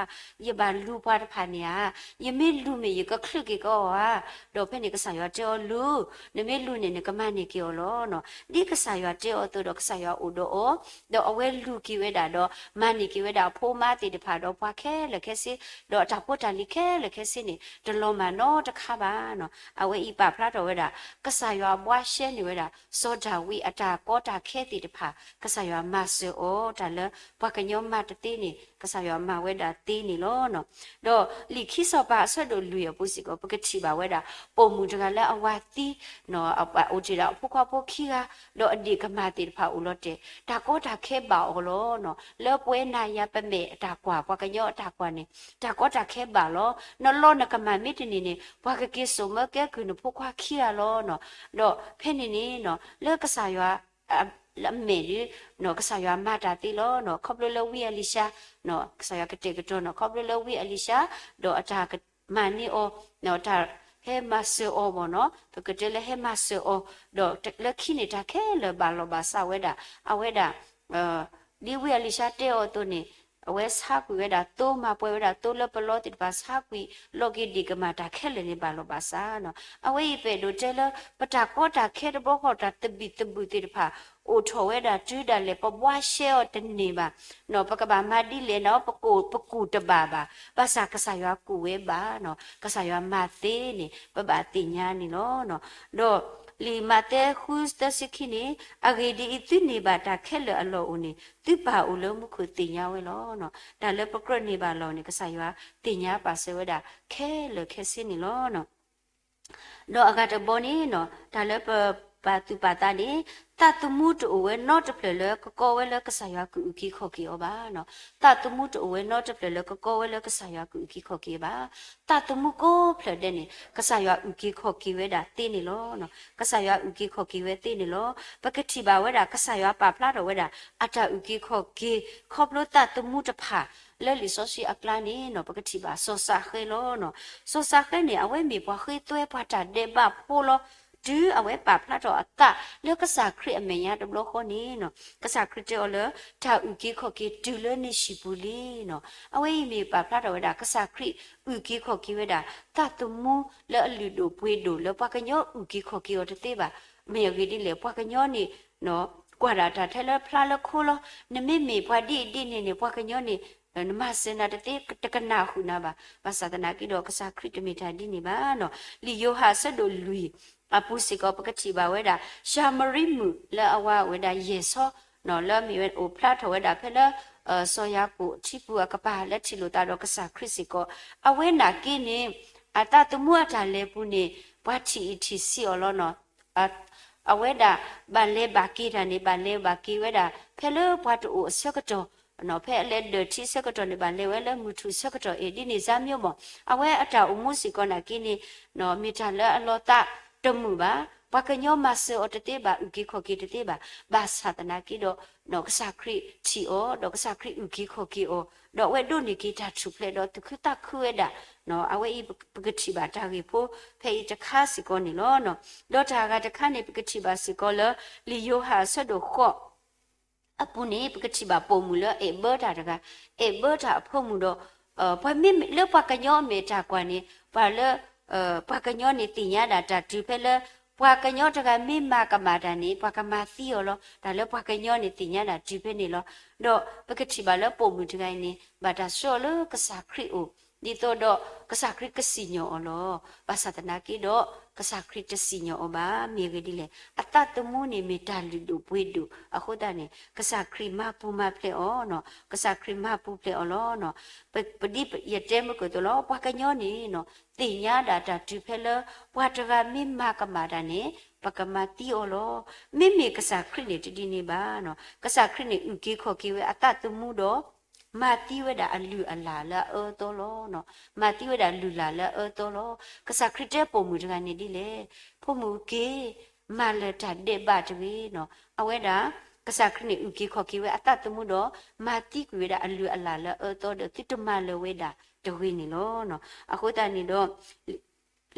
ယဘၣ်လူၤပှၤတဖၣ်န့ၣ်ဧါ, ယမ့ၢ်လူၤမ့ၢ်ယကချုးက့ၤကအီၤဧါ. ဒီးဖဲန့ၣ်ကစၢ်ယွၤတဲအီၤလူၤ, နမ့ၢ်လူၤန့ၣ် နကမၤန့ၢ်က့ၤအီၤလီၤ. ဒ်ကစၢ်ယွၤတဲအီၤအသိးဒီး ကစၢ်ယွၤအိၣ်ဒီးအီၤ, ဒီးအဝဲလူၤက့ၤဝဲဒၣ်ဒီး မၤန့ၢ်က့ၤဝဲဒၣ်အဖိအမါသ့ၣ်တဖၣ်ဒီးပှၤခဲလၢာ်ခဲဆ့, ဒီးအတၢ်ဖိတၢ်လံၤခဲလၢာ်ခဲဆ့န့ၣ် တလီၤမၢ်နီတခါဘၣ်နီၤ. အဝဲအံၤပာ်ဖျါထီၣ်ဝဲဒၣ် ကစၢ်ယွၤဘှါရှဲန့ၢ်ဝဲဒၣ် စီၤဒၤဝံးအတၢ်ကီတၢ်ခဲသ့ၣ်တဖၣ်, ကစၢ်ယွၤမၤစၢၤအီၤ တၢ်လၢပှၤကညီမၤတသ့န့ၣ် ကစၢ်ယွၤမၤဝဲဒၣ်သ့န့ၣ်လီၤ. ဒီးလံာ်ခံစီၤပၤအဆၢဒိၣ်လွံၢ်အပူၤစ့ၢ်ကီး ပကထံၣ်ဘၣ်ဝဲဒၣ် ပိာ်မုၣ်တဂၤလၢအဝၤသံ အိၣ်တ့ၢ်ဒီးအဖိခွါဖိခံဂၤ, ဒီးအဒ့ၣ်ကမၢ်သ့ၣ်တဖၣ်အိၣ်လီၤတဲာ်, တၢ်ကီတၢ်ခဲဘၣ်အီၤလီၤ. လၢပဝဲနၤယၤပမဲာ်အတၢ်ကွၢ် ပှၤကညီအတၢ်ကွၢ်န့ၣ် တၢ်ကီတၢ်ခဲဘၣ်လီၤ. နလီနကမၢ်မ့ၢ်တန့ၢ်န့ၣ် ပှၤကက့ၤစိာ်မၢကဲကုၢ်နဖိခွါခံဂၤလီၤ. ဒီးဖဲန့ၣ်န့ၣ် လၢကစၢ်ယွၤ အမဲာ်ဒီး ကစၢ်ယွၤမၤတၢ်သ့လီၤ. ခီဖျိလၢဝံအလံၤၡါ, ကစၢ်ယွၤကတဲာ်ကတီၤနီၤ ခီဖျိလၢဝံအလံၤၡါ, ဒီးအတၢ်မၤန့ၢ်အီၤ, တၢ်ဟဲမၤစၢၤအီၤဘၣ်နီၤ, ပကတဲလၢဟဲမၤစၢၤအီၤ, ဒီးလၢခံန့ၣ်တၢ်ခဲလၢာ်ဘၣ်လီၤဘၣ်စးဝဲဒၣ်, အဝဲဒၣ် ဒ်ဝံအလံၤၡါတဲအီၤအသိးန့ၣ်, အဝဲဆါကွံာ်ဝဲဒၣ်သိ မၤပှဲၤဝဲဒၣ်သိလၢပလီသ့ၣ်တဖၣ် ဆါကွံာ် လီၤက့ၤဒ့ၣ်ကမၢ်တၢ်ခဲလၢာ်န့ၣ် ဘၣ်လီၤဘၣ်စးနီၤ. အဝဲအံၤပအဲၣ်ဒိးတဲလၢ ပတၢ်ကီတၢ်ခဲတဘျီဃီ တၢ်သဘံၣ်သဘုၣ်သ့ၣ်တဖၣ် အိၣ်ထီၣ်ဝဲဒၣ်တုၤဒၣ်လဲာ် ပဘှါရှဲအီၤတန့ၢ်ဘၣ်နီၤ. ပကဘၣ်မၤဒ်လဲၣ်နီၤ ပကူၣ် ပကူၣ်တဘၣ်ဘၣ်, ဘၣ်ဆၣ်ကစၢ်ယွၤကူၣ်ဝဲဘၣ်နီၤ, ကစၢ်ယွၤမၤသ့န့ၣ် ပဘၣ်သ့ၣ်ညါန့ၣ်လီၤ. ဒီးလံာ်မးသဲဃုသၢဆံခံန့ၣ်, အဂ့ၢ်ဒ်အံၤ, သုန့ၢ်ဘၣ်တၢ်ခဲလၢာ်အလီၢ်အိၣ်န့ၣ် သုပၢ်အိၣ်လၢမူခိၣ်သ့ၣ်ညါဝဲလီၤ. တၢ်လၢပကြၢးန့ၢ်ဘၣ်လီၢ်န့ၣ် ကစၢ်ယွၤသ့ၣ်ညါပာ်စၢၤဝဲဒၣ် ခဲလၢာ်ခဲဆ့န့ၣ်လီၤ. ဒီးအဂၤတဘီန့ၣ်နီၤ, တၢ်လၢပပာ်သူၣ်ပာ်သးန့ၣ်, သးသမူတအိၣ်ဝဲနီတဖျၢၣ်လၢကကီဝဲလၢကစၢ်ယွၤကအုၣ်က့ၤခီၣ်က့ၤအီၤဘၣ်နီၤ. သးသမူတအိၣ်ဝဲနီတဖျၢၣ်လၢကကီဝဲလၢကစၢ်ယွၤကအုၣ်က့ၤခီၣ်က့ၤအီၤဘၣ်. သးသမူကိးဖျၢၣ်ဒဲးန့ၣ် ကစၢ်ယွၤအုၣ်က့ၤခီၣ်က့ၤဝဲဒၣ်သ့န့ၣ်လီၤ. ကစၢ်ယွၤအုၣ်က့ၤခီၣ်က့ၤဝဲသ့န့ၣ်လီၤ. ပကထံၣ်ဘၣ်ဝဲဒၣ် ကစၢ်ယွၤပာ်ဖျါထီၣ်ဝဲဒၣ် အတၢ်အုၣ်က့ၤခီၣ်က့ၤ ခီဖျိသးသမူတဖၣ် လၢလံာ်စီဆှံအကျါန့ၣ်နီၤ, ပကထံၣ်ဘၣ်စီၤစးဃဲလီၤ. စီၤစးဃဲန့ၣ် အဝဲမ့ၢ်ပှၤဃ့သွဲပှၤတၢ်ဒဲးဘးဖိလီၤ. တုၤအဝဲပာ်ဖျါထီၣ်အသးလၢကစၢ်ခရံာ်အမဲာ်ညါတဘျီဃီန့ၣ်နီၤ, ကစၢ်ခရံာ်တဲအီၤလၢ တၢ်အုၣ်က့ၤခီၣ်က့ၤတုၤလၢနံၣ်ဆံၣ်ပူၤလံနီၤ. အဝဲအံၤမ့ၢ်ပာ်ဖျါထီၣ်ဝဲဒၣ် ကစၢ်ခရံာ်အုၣ်က့ၤခီၣ်က့ၤဝဲဒၣ် သးသမူလၢအလုၢ်ဒိၣ်ပှ့ၤဒိၣ်လၢပှၤကညီအုၣ်က့ၤခီၣ်က့ၤအီၤတသ့ဘၣ်. မ့ၢ်အဂ့ၢ်ဒ်လဲၣ် ပှၤကညီန့ၣ် ကွၢ်ဒၣ်တၢ်ထဲလၢဖျါလၢခိလီၤ. နမ့မ့ၢ်ပှၤဒ်အံၤဒ်န့ၣ်န့ၣ် ပှၤကညီန့ၣ် နမၤစၢၤနၤတသ့ တကနၣ်ဃုာ်နၤဘၣ်. ဘၣ်ဆၣ်သနာ်က့ဒီး ကစၢ်ခရံာ်တမ့ၢ်တၢ်ဒ်န့ၣ်ဘၣ်နီၤ. လံာ်ယိၤဟၣ်အဆၢဒိၣ်လွံၢ်အပူၤစ့ၢ်ကီး ပကထံၣ်ဘၣ်ဝဲဒၣ် ၡၤမရံမုၣ်လၢအဝၤဝဲဒၣ်ယဲၢ်ဆီ လၢအမ့ၢ်ဝဲအိၣ်ဖျါထီၣ်ဝဲဒၣ်ဖဲလၢ စီၤယၤကိာ်ထံပူၤအကပၤလၢထံၣ်လိာ်သးဒီးကစၢ်ခရံာ်စ့ၢ်ကီး, အဝဲနာ်က့န့ၣ် အသးသမူအတၢ်လဲၤပူၤန့ၣ် ပှၤထံၣ်အံၤထံၣ်ဆံးအီၤလီၤနီၤ. အဝဲဒၣ်ဘၣ်လဲၤဘၣ်က့ၤတၢ်န့ၣ် ဘၣ်လဲၤဘၣ်က့ၤဝဲဒၣ် ဖဲလၢပှၤတအိၣ်အဆၢကတီၢ်, ဖဲအလဲၤဒၢးထံဆၢကတီၢ်န့ၣ် ဘၣ်လဲၤဝဲလၢမုၢ်ထူၣ်ဆၢကတီၢ်အံၤ ဒ်န့ၣ်စါမံၤမး. အဝဲအတၢ်အိၣ်မူစ့ၢ်ကီးနာ်က့န့ၣ် မ့ၢ်တၢ်လၢအလီၤသးတမုာ်ဘၣ်. ပှၤကညီမၤစၢၤအီၤတသ့ဘၣ်, အုၣ်က့ၤခီၣ်က့ၤတသ့ဘၣ်. ဘၣ်ဆၣ်သနာ်က့ဒီး ကစၢ်ခရံာ်ထံၣ်အီၤ, ဒီးကစၢ်ခရံာ်အုၣ်က့ၤခီၣ်က့ၤအီၤ, ဒီးအဝဲဒိးန့ၢ်က့ၤတၢ်ထူၣ်ဖျဲးဒီးသူၣ်ခုသးခုဝဲဒၣ်. အဝဲအံၤပကထံၣ်ဘၣ်တၢ်ဂ့ၢ်ဖိဖဲအံၤတခါစ့ၢ်ကီးန့ၣ်လီၤ. ဒီးတၢ်အဂၤတခါန့ၣ် ပကထံၣ်ဘၣ်စ့ၢ်ကီးလၢ လံာ်ယိၤဟၣ်အဆၢဒိၣ်ဃိး အပူၤန့ၣ် ပကထံၣ်ဘၣ်ပိာ်မုၣ်လၢအဲၣ်ဘၢတၢ်တဂၤ, အဲၣ်ဘၢတၢ်အဖိမုၣ်ဒီး ပှၤမ့မ့ၢ်လၢပှၤကညီအမဲာ်တၢ်ကွၢ်န့ၣ် ပှၤလၢ ပှၤကညီန့ၣ်သ့ၣ်ညါဒၣ်တၢ်တုၤဖဲလၢ ပှၤကညီတဂၤမ့ၢ်မၤကမၣ်တၢ်န့ၣ် ပှၤကမၤသံအီၤလီၤ. တၢ်လၢပှၤကညီန့ၣ်သ့ၣ်ညါဒၣ်တုၤဖဲန့ၣ်လီၤ. ဒီးပကထံၣ်ဘၣ်လၢပိာ်မုၣ်တဂၤအံၤန့ၣ် ဘၣ်တၢ်ဆှၢအီၤလၢကစၢ်ခရံာ်အအိၣ် ဒ်သိးဒီးကစၢ်ခရံာ်ကစံၣ်ညီၣ်အီၤလီၤ. ဘၣ်ဆၣ်သနာ်က့ဒီး ကစၢ်ခရံာ်တစံၣ်ညီၣ်အီၤဘၣ်. မ့ၢ်အဂ့ၢ်ဒ်လဲၣ်, အသးသမူန့ၣ်မ့ၢ်တၢ်လုၢ်ဒိၣ်ပှ့ၤဒိၣ်အဃိသတးန့ၣ် ကစၢ်ခရံာ်မၤပူၤမၤဖျဲးအီၤနီၤ, ကစၢ်ခရံာ်မၤပူၤဖျဲးအီၤလီၤနီၤ. ပဒ်ယတဲမုၢ်ကၢၢ်သိးလီၤ, ပှၤကညီန့ၣ်နီၤ သ့ၣ်ညါဒၣ်တၢ်တုၤဖဲလၢ ပှၤတဂၤမ့ၢ်မၤကမၣ်တၢ်န့ၣ် ပကမၤသံအီၤလီၤ. မ့မ့ၢ်ကစၢ်ခရံာ်န့ၣ်တဒ်န့ၣ်ဘၣ်နီၤ, ကစၢ်ခရံာ်န့ၣ်အုၣ်က့ၤခီၣ်က့ၤဝဲအသးသမူဒီး မၤသံဝဲဒၣ်အလုၢ်အလၢ်လၢအအၢအသီလီၤ. မၤသံဝဲဒၣ်လုၢ်လၢ်လၢအအၢအသီလီၤ. ကစၢ်ခရံာ်တဲပိာ်မုၣ်တဂၤန့ၣ်ဒ်လဲၣ်, ဖိမုၣ်က့ၤ, မၤလၢာ်တၢ်ဒဲးဘးတဂ့ၤနီၤ. အဝဲဒၣ် ကစၢ်ခရံာ်န့ၣ်အုၣ်က့ၤခီၣ်က့ၤဝဲအသးသမူဒီး မၤသံကွံာ်ဝဲဒၣ်အလုၢ်အလၢ်လၢအအၢအသီဒီး သုတမၤလၢာ်ဝဲဒၣ်တဂ့ၤန့ၣ်လီၤ. အဃိသတးန့ၣ်ဒီး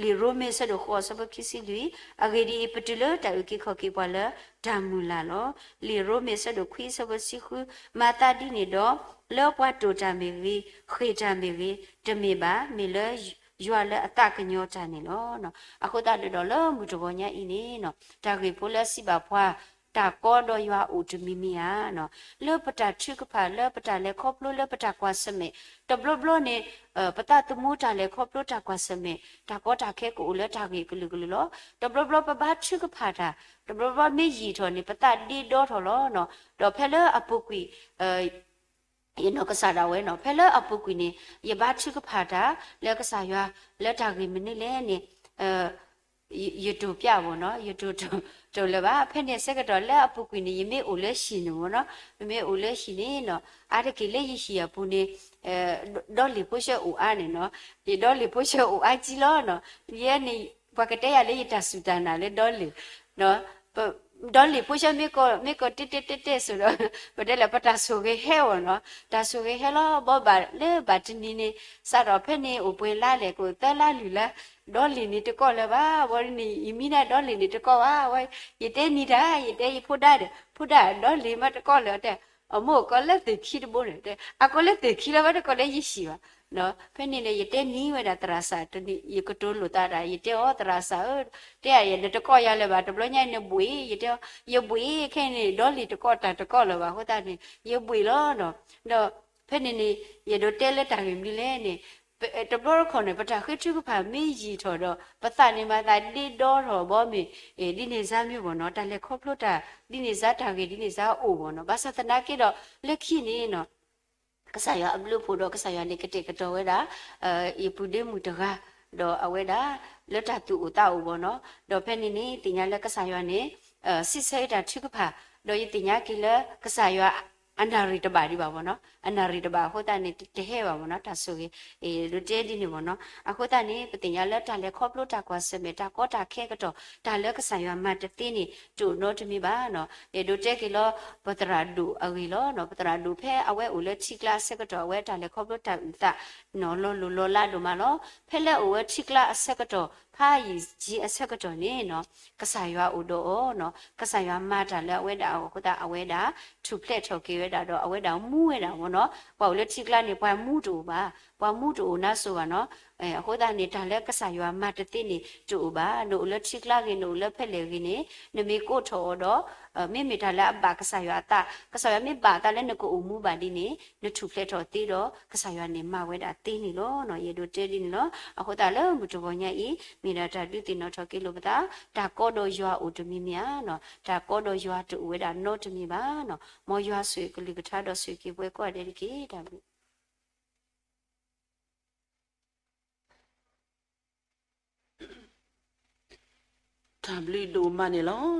လံာ်ရိမ့ၤအဆၢဒိၣ်ဃိးအဆၢဖိခံဆံလွံၢ်, အဂ့ၢ်ဒ်အံၤ, ပတုၤလၢတၢ်အုၣ်က့ၤခီၣ်က့ၤပှၤလၢတၢ်မုၢ်လၢ်လီၤ. လံာ်ရိမ့ၤအဆၢဒိၣ်ခွံအဆၢဖိတဆံဃု, မၤသးဒ်န့ၣ်ဒီး, လၢပှၤတိာ်တၢ်မ့ၢ်ဂ့ၤ, ဃ့ၢ်တၢ်မ့ၢ်ဂ့ၤ, တမ့ၢ်ဘၣ်, မ့ၢ်လၢယွၤလၢအသးကညီၤတၢ်န့ၣ်လီၤ. အဃိသတးဒီး လၢမုၢ်တဂီၤညါအံၤန့ၣ်နီၤ, တၢ်ဂ့ၢ်ဖိလၢစံးဘၣ်ပှၤ တၢ်ကီဒီးယွၤအိၣ်တမံၤမံၤဧါနီၤ, လၢပတၢ်ထုကဖၣ် လၢပတၢ်လဲၤခီဖျိ လၢပတၢ်ကွၢ်ဆၢၣ်မဲာ်, တဘျီဘျီန့ၣ် ပသးသမူတၢ်လဲၤခီဖျိတၢ်ကွၢ်ဆၢၣ်မဲာ် တၢ်ကီတၢ်ခဲကအိၣ်လၢတၢ်ဂ့ၢ်ကလုာ်ကလုာ်လီၤ. တဘျီဘျီပဘါထုကဖၣ်တၢ်, တဘျီဘျီမ့ၢ်ယံာ်ထီၣ်န့ၣ် ပသးဒ့ဒီထီၣ်လီၤနီၤ. ဒီးဖဲလၢအပူၤကွံာ် ယနီၢ်ကစၢ်ဒၣ်ဝဲနီၤ, ဖဲလၢအပူၤကွံာ်န့ၣ် ယဘါထုကဖၣ်တၢ်လၢကစၢ်ယွၤ လၢတၢ်ဂ့ၢ်မနုၤလဲၣ်န့ၣ် ယတိာ်ပျးဘၣ်နီၤ, ယတိာ်တိာ်လၢၤဘၣ်. ဖဲန့ၣ်အဆၢကတီၢ်လၢအပူၤကွံာ်န့ၣ် ယမ့ၢ်အိၣ်လၢဟံၣ်န့ၣ်မ့ၢ်နီၤ, ယမ့ၢ်အိၣ်လၢဟံၣ်န့ၣ်နီၤ, အါတက့ၢ်လၢယဟံၣ်အပူၤန့ၣ် ဒီလ့ၣ်ဖိဆှၢအိၣ်အါန့ၣ်နီၤ, ယဒီလ့ၣ်ဖိဆှၢအိၣ်အါကံလီၤနီၤ. ယဲန့ၣ် ပှၤကတဲယၤလၢယတၢ်စူၢ်တၢ်နာ်လၢဒီလ့ၣ် ဒီလ့ၣ်ဖိဆှၢမ့ၢ်ကီး မ့ၢ်ကီးတဲတဲတဲတဲစိၤဒီး ပတဲလၢပတၢ်ဆိၣ်ဂ့ၤဟဲအီၤနီၤ, တၢ်ဆိၣ်ဂ့ၤဟဲလီၤ ဘီဘၣ်လၢဘၣ်တနံၤန့ၣ် စးထီၣ်ဖဲန့ၣ်အိၣ်ပှဲၤလါလဲၣ် ကအိၣ်သၢလါလွံၢ်လါ, ဒီလ့ၣ်န့ၣ်တကီလၢၤဘၣ်, ဝဲန့ၣ် ယမံဒၣ်ဒီလ့ၣ်န့ၣ်တကီဘၣ်, ဝဲယတဲနံၤတၢ် ယတဲယဖိဒါဒီး ဖိဒါ ဒီလ့ၣ်မ့ၢ်တကီလၢၤ တဲ, အမိၢ်ကီးလၢသ့ၣ်ခံတဘိန့ၣ် တဲ အကီးလၢသ့ၣ်ခံလီၤ ဝဲတကီးလၢယဟံၣ်ဘၣ် ဖဲန့ၣ်န့ၣ် ယတဲနံၤဝဲဒၣ်သရၣ်စၢ်တနံၤ ယကတိၤလိာ်သးဒၣ် ယတဲအီၤသရၣ်စၢ်ဧၢ, တဲယၤ နတကီယၤလၢၤဘၣ် တဘျီညါအံၤနဘှ့ၣ်, ယတဲအီၤ ယဘှ့ၣ်ခဲအံၤန့ၣ် ဒီလ့ၣ်တကီတၢ်တကီလၢၤဘၣ် အဃိသတးန့ၣ် ယဘှ့ၣ်လီၤနီၤ. ဒီးဖဲန့ၣ်န့ၣ် ယအဲၣ်ဒိးတဲလၢတၢ်ဂ့ၢ်မနုၤလဲၣ်န့ၣ် တဘျီတခီၣ်န့ၣ် ပတၢ်ဃ့ထုကဖၣ်မ့ၢ်ယံာ်ထီၣ်ဒီး ပသးန့ၣ်မၤသးဒ့ဒီထီၣ်ဘီမ့ၢ် ဒ်န့ၣ်စါမ့ၢ်ဘၣ်နီၤ, တၢ်လဲၤခီဖျိတၢ် ဒ်န့ၣ်စါတၢ်ဂ့ၢ် ဒ်န့ၣ်စါအိၣ်ဘၣ်နီၤ. ဘၣ်ဆၣ်သနာ်က့ဒီး လၢခံန့ၣ်နီၤ ကစၢ်ယွၤအဘျုးအဖှိၣ်ဒီး ကစၢ်ယွၤန့ၣ်ကတဲာ်ကတီၤဝဲဒၣ် ယပုၢ်ဒ့မုၣ်တဂၤ ဒီးအဝဲဒၣ် လၢတၢ်သူၣ်အိၣ်သးအိၣ်ဘၣ်နီၤ. ဒီးဖဲန့ၣ်န့ၣ် သ့ၣ်ညါလၢကစၢ်ယွၤန့ၣ် စံးဆၢယတၢ်ထုကဖၣ်, ဒီးယသ့ၣ်ညါက့ၤလၢကစၢ်ယွၤ အနၣ်ရံၣ်တဘၣ်ဒံးဘၣ်ဘၣ်နီၤ, အနၣ်ရံၣ်တဘၣ်အဃိသတးန့ၣ် တဟဲဘၣ်ဘၣ်နီၤ တၢ်ဆိၣ်ဂ့ၤ ဒိးတဲဒ်န့ၣ်ဘၣ်နီၤ. အဃိသတးန့ၣ် ပသ့ၣ်ညါလၢတၢ်လဲၤခီဖျိတၢ်ကွၢ်ဆၢၣ်မဲာ် တၢ်ကီတၢ်ခဲကတီၢ် တၢ်လၢကစၢ်ယွၤမၤတသ့န့ၣ် တအိၣ်နီတမံၤဘၣ်နီၤ. ယအဲၣ်ဒိးတဲက့ၤလီၤ ပသရၣ်ဒိၣ်အဂ့ၢ်လီၤနီၤ. ပသရၣ်ဒိၣ်ဖဲအဝဲအိၣ်လၢထံကျါအဆၢကတီၢ် အဝဲတၢ်လဲၤခီဖျိတၢ်အုၣ်သးနီၤ လီၤလိၢ်လီၤလးဒိၣ်မးလီၤ. ဖဲလၢအိၣ်ဝဲထံကျါအဆၢကတီၢ် ဖးယံာ်ကၠံအဆၢကတီၢ်န့ၣ်နီၤ ကစၢ်ယွၤအိၣ်ဒီးအီၤနီၤ. ကစၢ်ယွၤမၤတၢ်လၢအဝဲဒၣ်အဃိသတး အဝဲဒၣ် ထူၣ်ဖျဲးထီၣ်က့ၤဝဲဒၣ်ဒီး အဝဲဒၣ်မူဝဲဒၣ်မ့ၢ်နီၤ. ပှၤအိၣ်လၢထံကျါန့ၣ် ပှၤမူတအိၣ်ဘၣ်, ပှၤမူတအိၣ်နါစိၤဘၣ်နီၤ. အဃိသတးန့ၣ် တၢ်လၢကစၢ်ယွၤမၤတသ့န့ၣ် တအိၣ်ဘၣ်. နအိၣ်လၢထံကျါဂ့ၤ နအိၣ်လၢဖဲလဲၣ်ဂ့ၤန့ၣ် နမ့ၢ်ကိးထီၣ်အီၤဒီး မ့မ့ၢ်တၢ်လၢအဘၣ်ကစၢ်ယွၤအသး, ကစၢ်ယွၤမ့ၢ်ဘၣ်အသးလၢနကအိၣ်မူဘၣ်ဒ်န့ၣ် နထူၣ်ဖျဲးထီၣ်သ့ဒီး ကစၢ်ယွၤန့ၣ်မၤဝဲဒၣ်သ့န့ၣ်လီၤ. ယအဲၣ်ဒိးတဲဒ်န့ၣ်လီၤ. အဃိသတးလၢမုၢ်တဂီၤညါအံၤ မ့ၢ်ဒၣ်တၢ်ဒုးသ့ၣ်နီၣ်ထီၣ်က့ၤလိာ်ပသး, တၢ်ကီဒီးယွၤအိၣ်တမံၤမံၤဧါနီၤ, တၢ်ကီဒီးယွၤတအိၣ်ဝဲဒၣ်နီတမံၤဘၣ်နီၤ. မ်ယွၤဆိၣ်ဂ့ၤကလုၢ်ကထါဒီးဆိၣ်ဂ့ၤက့ၤပှၤကိးဂၤဒဲးတက့ၢ်. တၢ်ဘျုး တၢ်ဘျုးဒိၣ်မးန့ၣ်လီၤ.